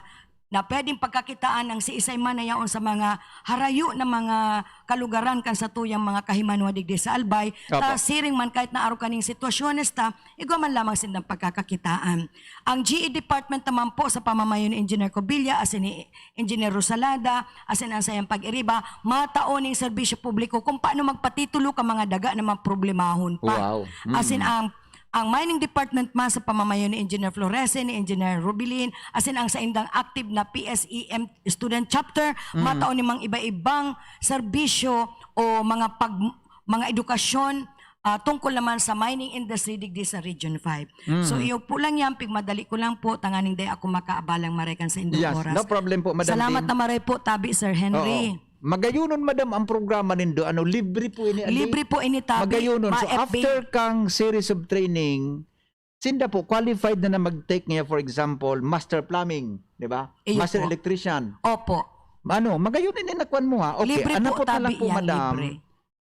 na pwedeng pagkakitaan ng siisay man na yaon sa mga harayo na mga kalugaran kan satuyang mga kahimanwa digdi sa Albay, ta Opo. siring man kahit na arog kaning sitwasyones ta, igwa man lamang sindang pagkakakitaan. Ang G E department naman po sa pamamayo ni Engineer Cobilla, asin ni Engineer Rosalada, asin ang saiyang pag-iriba, matao ning serbisyo publiko kung paano magpatitulo ka mga daga na maproblemahon pa. Wow. Mm. Asin ang ang mining department man sa pamamayo ni Engineer Florese, ni Engineer Rubilin, asin ang saindang active na P S E M student chapter, matao ni mga iba-ibang serbisyo o mga pag mga edukasyon, ah, tungkol naman sa mining industry digdi sa Region five. So, iyo po lang yan, pigmadali ko lang po, tanganing dai ako makaabalang maray kan sa indong Yes, oras. No problem po, Madam Salamat Dean. Na maray po, tabi, Sir Henry. Oo. Magayunon, madam, ang programa nindo. Ano, libre po ini, ano? Libre po ini, tabi. Magayunon. So, Ma-F B. After kang series of training, sinda po, qualified na na mag-take niya, for example, master plumbing, di ba? Iyo Master po. Electrician. Opo. Ano, magayunon ini nakuan mo, ha? Okay, Libre ano po, po na lang tabi po, yan, madam? Libre.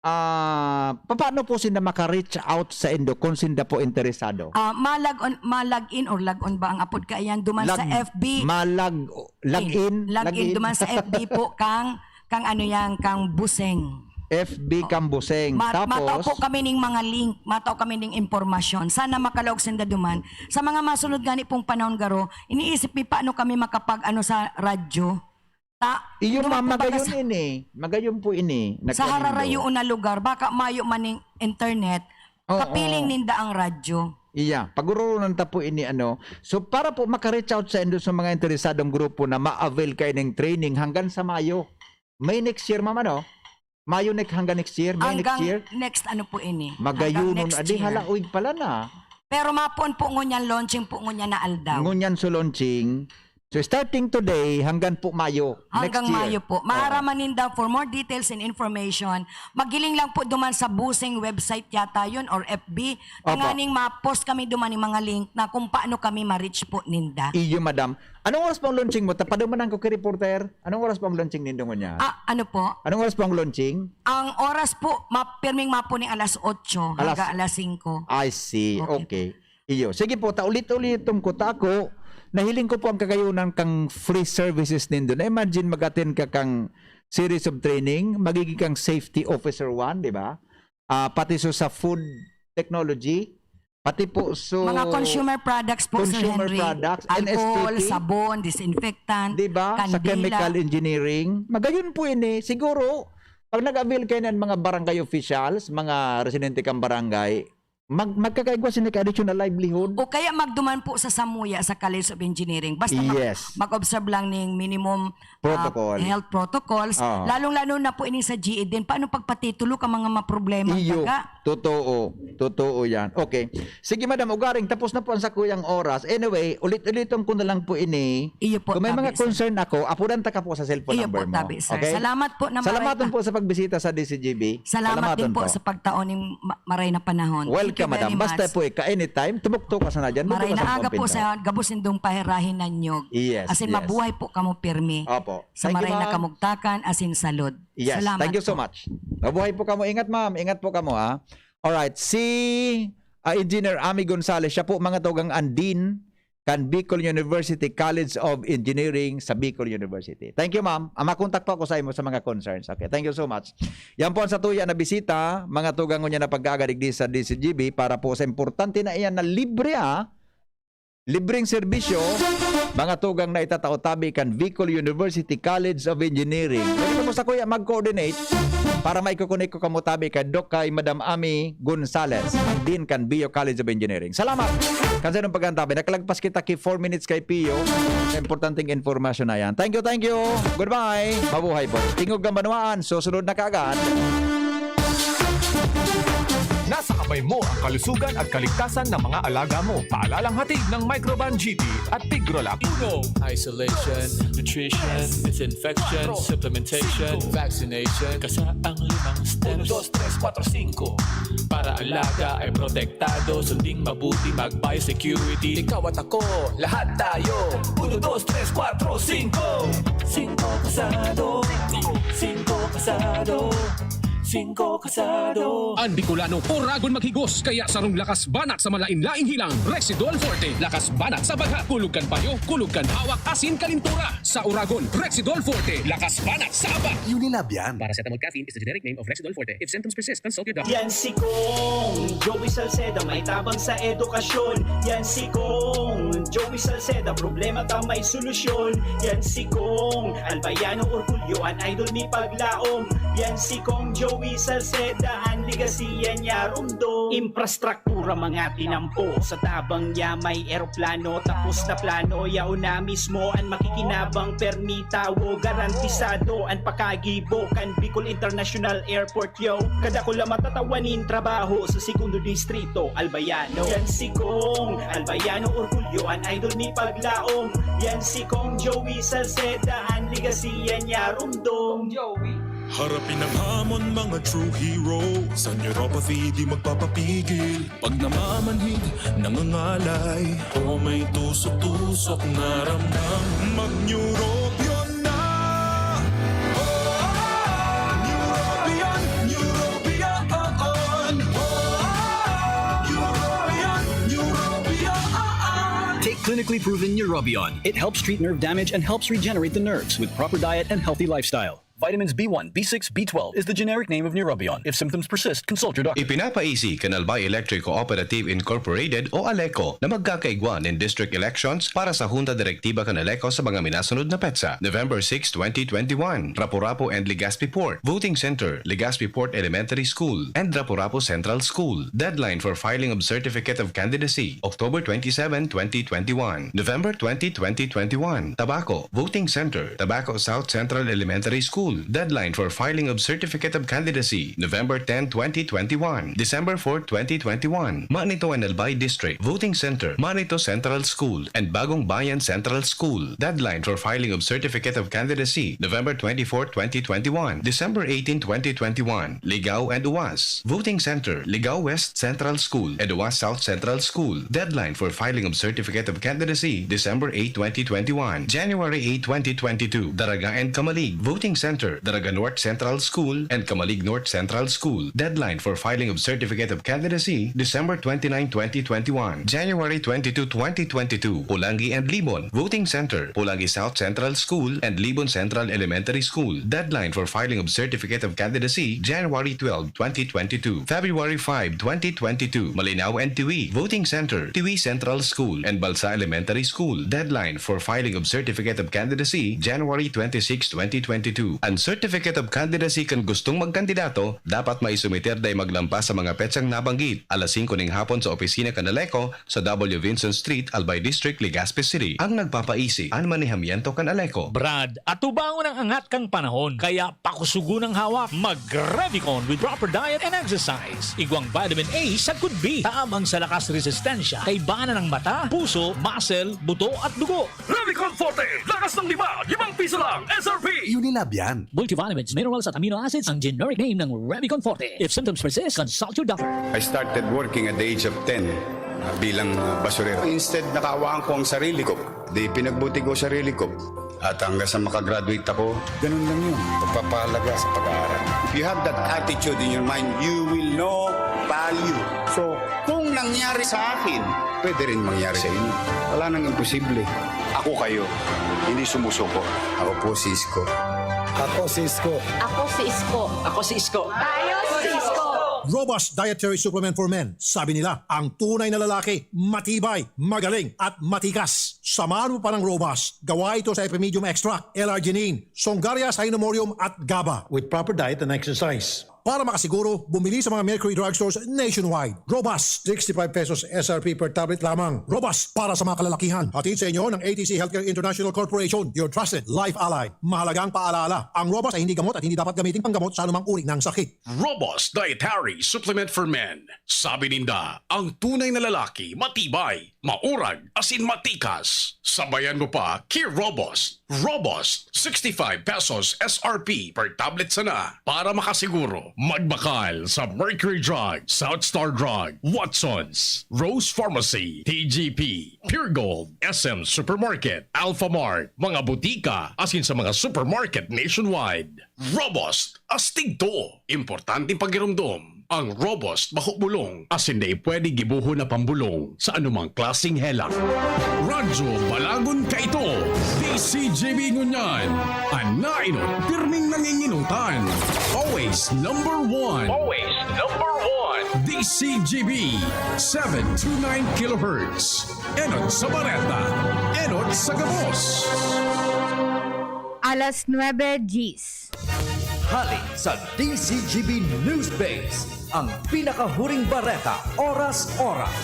Ah, paano po sinda maka-reach out sa indo kung sinda po interesado? Ah, malag on, malag in or lag on ba ang apod kaiyan duman sa Lag- F B? Malag, lag in? Lag in duman sa F B po kang kang ano yan, kang Buseng. F B kang Buseng. Ma- Tapos, matao po kami ning mga link, matao kami ning impormasyon. Sana makalaog sinda duman. Sa mga masunod gani pong panahon garo, iniisip mi paano kami makapag ano sa radyo. Ta, iyo duman ma, po baga magayon sa- ini. Magayon po ini. Sa Nagkanindo. Hararayo na lugar, baka mayo man ning internet, Oo. Kapiling ninda ang radyo. Iya, pagurulunan ta po ini, ano. So, para po maka-reach out sa indo sa mga interesadong grupo na ma-avail kayo ng training hanggang sa Mayo. May next year, ma'am, ano? Mayo next, hanggang next year? May next Hanggang year? Next ano po ini? Magayunon, Hanggang next adi, year. Hala, uy pala na. Pero mapon po ngunyan launching po ngunyan na aldaw. Ngunyan so launching. So, starting today, hanggang po Mayo. Hanggang next year. Mayo po. Oo. Maaraman ninda for more details and information. Magiling lang po duman sa Busing website yata yun or F B. Opo. Tanganing ma-post kami duman ng mga link na kung paano kami ma-reach po ninda. Iyo, madam. Anong oras po ang launching mo? Tapadumanan ko kay reporter. Anong oras po ang launching nindo ngunyan? Ah, ano po? Anong oras po ang launching? Ang oras po, ma pirming mapuning alas otso Alas- hanggang alas singko. I see. Okay. Okay. Iyo. Sige po, ta ulit-uliton ko ta ako. Nahiling ko po ang kagayunan kang free services nindo. Na imagine mag-attend ka kang series of training, magiging kang safety officer one, di ba? Ah, pati so sa food technology, pati po so Mga consumer products po, Sir Consumer Henry. products, Alcohol, N S T P. sabon, disinfectant, Di ba? Sa kandila. Chemical Engineering. Magayon po ini. Siguro, pag nag-avail kayo ng mga barangay officials, mga residente kang barangay, mag magkakaigwa sila ka additional livelihood. O kaya magduman po sa samuya sa College of Engineering. Basta mag- Yes. mag-observe lang ning minimum ah, Protocol. health protocols. Oo. Lalong-lalo na po ining sa G E din. Paano pagpatitulo ka mga maproblema? Iyo. Baga? Totoo. Totoo yan. Okay. Sige, madam, ugaring, tapos na po ang sakuyang oras. Anyway, ulit-ulitin ko na lang po ini. Iyo po, Kung may mga tabi, sir. concern ako, apudan ta ka po sa cellphone Iyo number po, mo. tabi, sir. Okay? Salamaton po sa pagbisita sa D C G B. Salamat din Salamaton po po. sa pagtao ning ma-, maray na panahon. Thank you Welcome, very madam. Basta much. po, eh, ka anytime, tumuktok ka sana dyan. Maray Bubukas na ang aga po pagpinta. sa gabos nindong pahirahin na niyog. Yes, Asin yes. mabuhay po kamo pirmi. Opo. Sa Thank you, maray na ma'am. kamugtakan, asin salud. Yes, Salamat thank you so po. much. Mabuhay po kamo. Ingat, ma'am. Ingat po kamo, ha. Alright, si, ah, Engineer Ami Gonzalez, siya po, mga tugang, ang Dean kan Bicol University College of Engineering sa Bicol University. Thank you, ma'am. Ah, makontak po ako sa imo sa mga concerns. Okay, thank you so much. Yan po ang satuya na bisita, mga tugang, ngunyan na pag-aagadigdi sa D C G B para po sa importante na iyan na libre, ah. Libreng serbisyo, mga tugang na itatao tabi kan Bicol University College of Engineering. Pwede kamo sa kuya mag-coordinate para maikokonek ko kamo tabi kay Doc, kay Madam Ami Gonzalez, Dean kan Bio College of Engineering. Salamat! Kan sa inong pagkantabi, nakalagpas kita ki four minutes kay Pio sa importanteng informasyon na yan. Thank you, thank you! Goodbye! Mabuhay po! Tingog ang banwaan, susunod na kaagad. Nasa kamay mo ang kalusugan at kaligtasan ng mga alaga mo. Paalalang hatid ng Microban G T at Tigrolac. Uno. Isolation, nutrition, disinfection, supplementation, vaccination. Kasa ang limang steps. Uno, dos, tres, kuwatro, singko. Para alaga ay protektado, sunding mabuti, mag-biosecurity. Ikaw at ako, lahat tayo. Uno, dos, tres, kuwatro, singko. Singko kasado. Singko kasado. Singko kasado. An Bicolano, oragon maghigos, kaya sarong lakas banat sa malain-laing hilang, Rexidol Forte. Lakas banat sa bagha, kulog kan payo, kulog kan hawak, asin kalintura. Sa oragon, Rexidol Forte. Lakas banat sa aba. Unilab yan. Paracetamol caffeine is the generic name of Rexidol Forte. If symptoms persist, consult your doctor. Yan si Kong Joey Salceda, may tabang sa edukasyon. Yan si Kong Joey Salceda, problema ta may solusyon. Yan si Kong Albayano Orgulyo, an idol mi paglaom. Yan si Kong Joey Salceda, an legasiya niya rumdom. Infrastruktura mga tinampo, sa tabang niya may eroplano. Tapos na plano, yaon na mismo an makikinabang, permi tawo, garantisado an pakagibo kan Bicol International Airport, yo. Kadakula matatawan nin trabaho sa Segundo Distrito, Albayano. Yan si Kong Albayano Orgulyo, an idol mi paglaom. Yan si Kong Joey Salceda, an legasiya niya rumdom. Harapin ang hamon, mga true hero. Sa neuropathy, di magpapapigil. Pag namamanhid, nangangalay, o may tusok-tusok na ramdam, mag-Neurobion na! Oh, Neurobion, Neurobion, oh, Neurobion, Neurobion. Take clinically proven Neurobion. It helps treat nerve damage and helps regenerate the nerves with proper diet and healthy lifestyle. Vitamins B one, B six, B twelve is the generic name of Neurobion. If symptoms persist, consult your doctor. Ipinapaisi kan Albay Electric Cooperative Incorporated o ALECO na magkakaigwa nin district elections para sa Junta Direktiba kan ALECO sa mga minasunod na petsa: November six, twenty twenty-one, Rapu-Rapu and Legazpi Port Voting Center, Legazpi Port Elementary School and Rapu-Rapu Central School. Deadline for filing of certificate of candidacy, October twenty-seven, twenty twenty-one, November twenty, twenty twenty-one, Tabaco Voting Center, Tabaco South Central Elementary School. Deadline for filing of certificate of candidacy, November ten, twenty twenty-one, December four, twenty twenty-one. Manito and Albay District Voting Center, Manito Central School and Bagong Bayan Central School. Deadline for filing of certificate of candidacy, November twenty-four, twenty twenty-one, December eighteen, twenty twenty-one. Ligao and Uwas Voting Center, Ligao West Central School and Uwas South Central School. Deadline for filing of certificate of candidacy, December eight, twenty twenty-one, January eight, twenty twenty-two. Daraga and Camalig Voting Center, Daraga North Central School and Camalig North Central School. Deadline for filing of certificate of candidacy, December twenty-nine, twenty twenty-one, January twenty-two, twenty twenty-two. Polangui and Libon Voting Center, Polangui South Central School and Libon Central Elementary School. Deadline for filing of certificate of candidacy, January twelve, twenty twenty-two. February five, twenty twenty-two. Malinao and Tiwi Voting Center, Tiwi Central School and Balsa Elementary School. Deadline for filing of certificate of candidacy, January twenty-six, twenty twenty-two. An Certificate of Candidacy kan gustong magkandidato dapat maisumiter dai maglampas sa mga petsang nabanggit, alas singko ning hapon sa opisina kan ALECO sa W Vinson Street, Albay District, Legazpi City. Ang nagpapaisi, an manehamiento kan ALECO. Brad, atubangon ang angat kan panahon, kaya pakusugon ang hawak. Mag-Revicon with proper diet and exercise. Igwang vitamin A sagkod B, taam ang sa lakas resistensya, kaibanan ng mata, puso, muscle, buto at dugo. Revicon Forte, lakas ng lima, limang piso lang, S R P! Unilab yan. Multivitamins, minerals at amino acids ang generic name ng Revicon Forte. If symptoms persist, consult your doctor. I started working at the age of ten uh, bilang uh, basurero. Instead, nakaawaan ko ang sarili ko. Di pinagbuti ko sarili ko. At hanggang sa makagraduate ako, ganun lang yun. Pagpapahalaga sa pag-aaral. If you have that attitude in your mind, you will know value. So, kung nangyari sa akin, pwede rin mangyari sa inyo. Wala nang imposible. Ako kayo, hindi sumusuko. Ako po si Isko. Ako si Isko. Ako si Isko. Ako si Isko. Tayo si Isko. Robust Dietary Supplement for Men. Sabi nila, ang tunay na lalaki, matibay, magaling, at matikas. Samahan mo pa ng Robust. Gawa ito sa Epimedium Extract, L-arginine, Songaria Cinnamomum at GABA. With proper diet and exercise. Para makasiguro, bumili sa mga Mercury Drugstores nationwide. Robust, sixty-five pesos S R P per tablet lamang. Robust para sa mga kalalakihan. Hatid sa inyo ng A T C Healthcare International Corporation, your trusted life ally. Mahalagang paalala, ang Robust ay hindi gamot at hindi dapat gamiting panggamot sa anumang uri ng sakit. Robust Dietary Supplement for Men. Sabi ninda, ang tunay na lalaki, matibay, maurag, asin matikas. Sabayan mo pa ki Robust. Robust, sixty-five pesos S R P per tablet sana. Para makasiguro, magbakal sa Mercury Drug, South Star Drug, Watsons, Rose Pharmacy, T G P, Pure Gold, S M Supermarket, Alpha Mart, mga butika, asin sa mga supermarket nationwide. Robust, astig to. Importanteng pagiromdom. Ang Robust bako bulong, asin dai pwede gibohon na pambulong sa anumang klaseng helang. Radyo Balagon kaito, D C G B ngunyan, an nainot pirming nanginginutan. Always number one. Always number one. D C G B, seven two nine kilohertz. Enot sa bareta, enot sa gabos. Alas nuebe diyes. Hali sa D C G B News Base, ang pinakahuring bareta, oras-oras.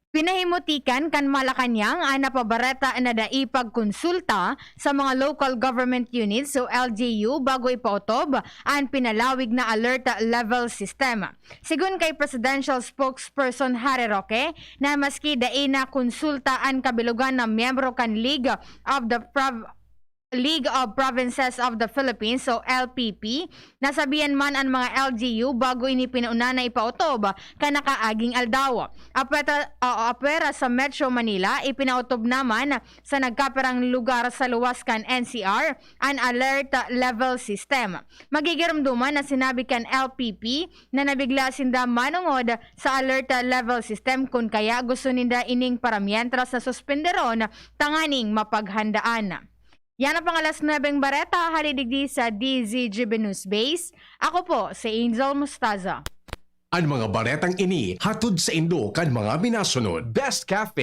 Pinahimutikan kan Malacañang an napabareta na dai pagkonsulta sa mga local government units o L G U bago ipaotob an pinalawig na alert level system. Sigon kay Presidential Spokesperson Harry Roque, na maski dai na konsulta an kabilogan na miyembro kan League of the Prov- League of Provinces of the Philippines o L P P, nasabihan man an mga L G U bago ini pinauna na ipaotob kan nakaaging aldaw. Apwera, o apwera sa Metro Manila, ipinaotob naman sa nagkapirang lugar sa luwas kan N C R an alert level system. Magigiromdoman na sinabi kan L P P na nabigla sinda manongod sa alert level system, kun kaya gusto ninda ining paramientras na suspenderon tanganing mapaghandaan. Yan ang pangalas nuebeng bareta, hali digdi sa D Z G B News Base. Ako po si Angel Mostaza. An mga baretang ini hatod saindo kan mga minasunod: Best Cafe,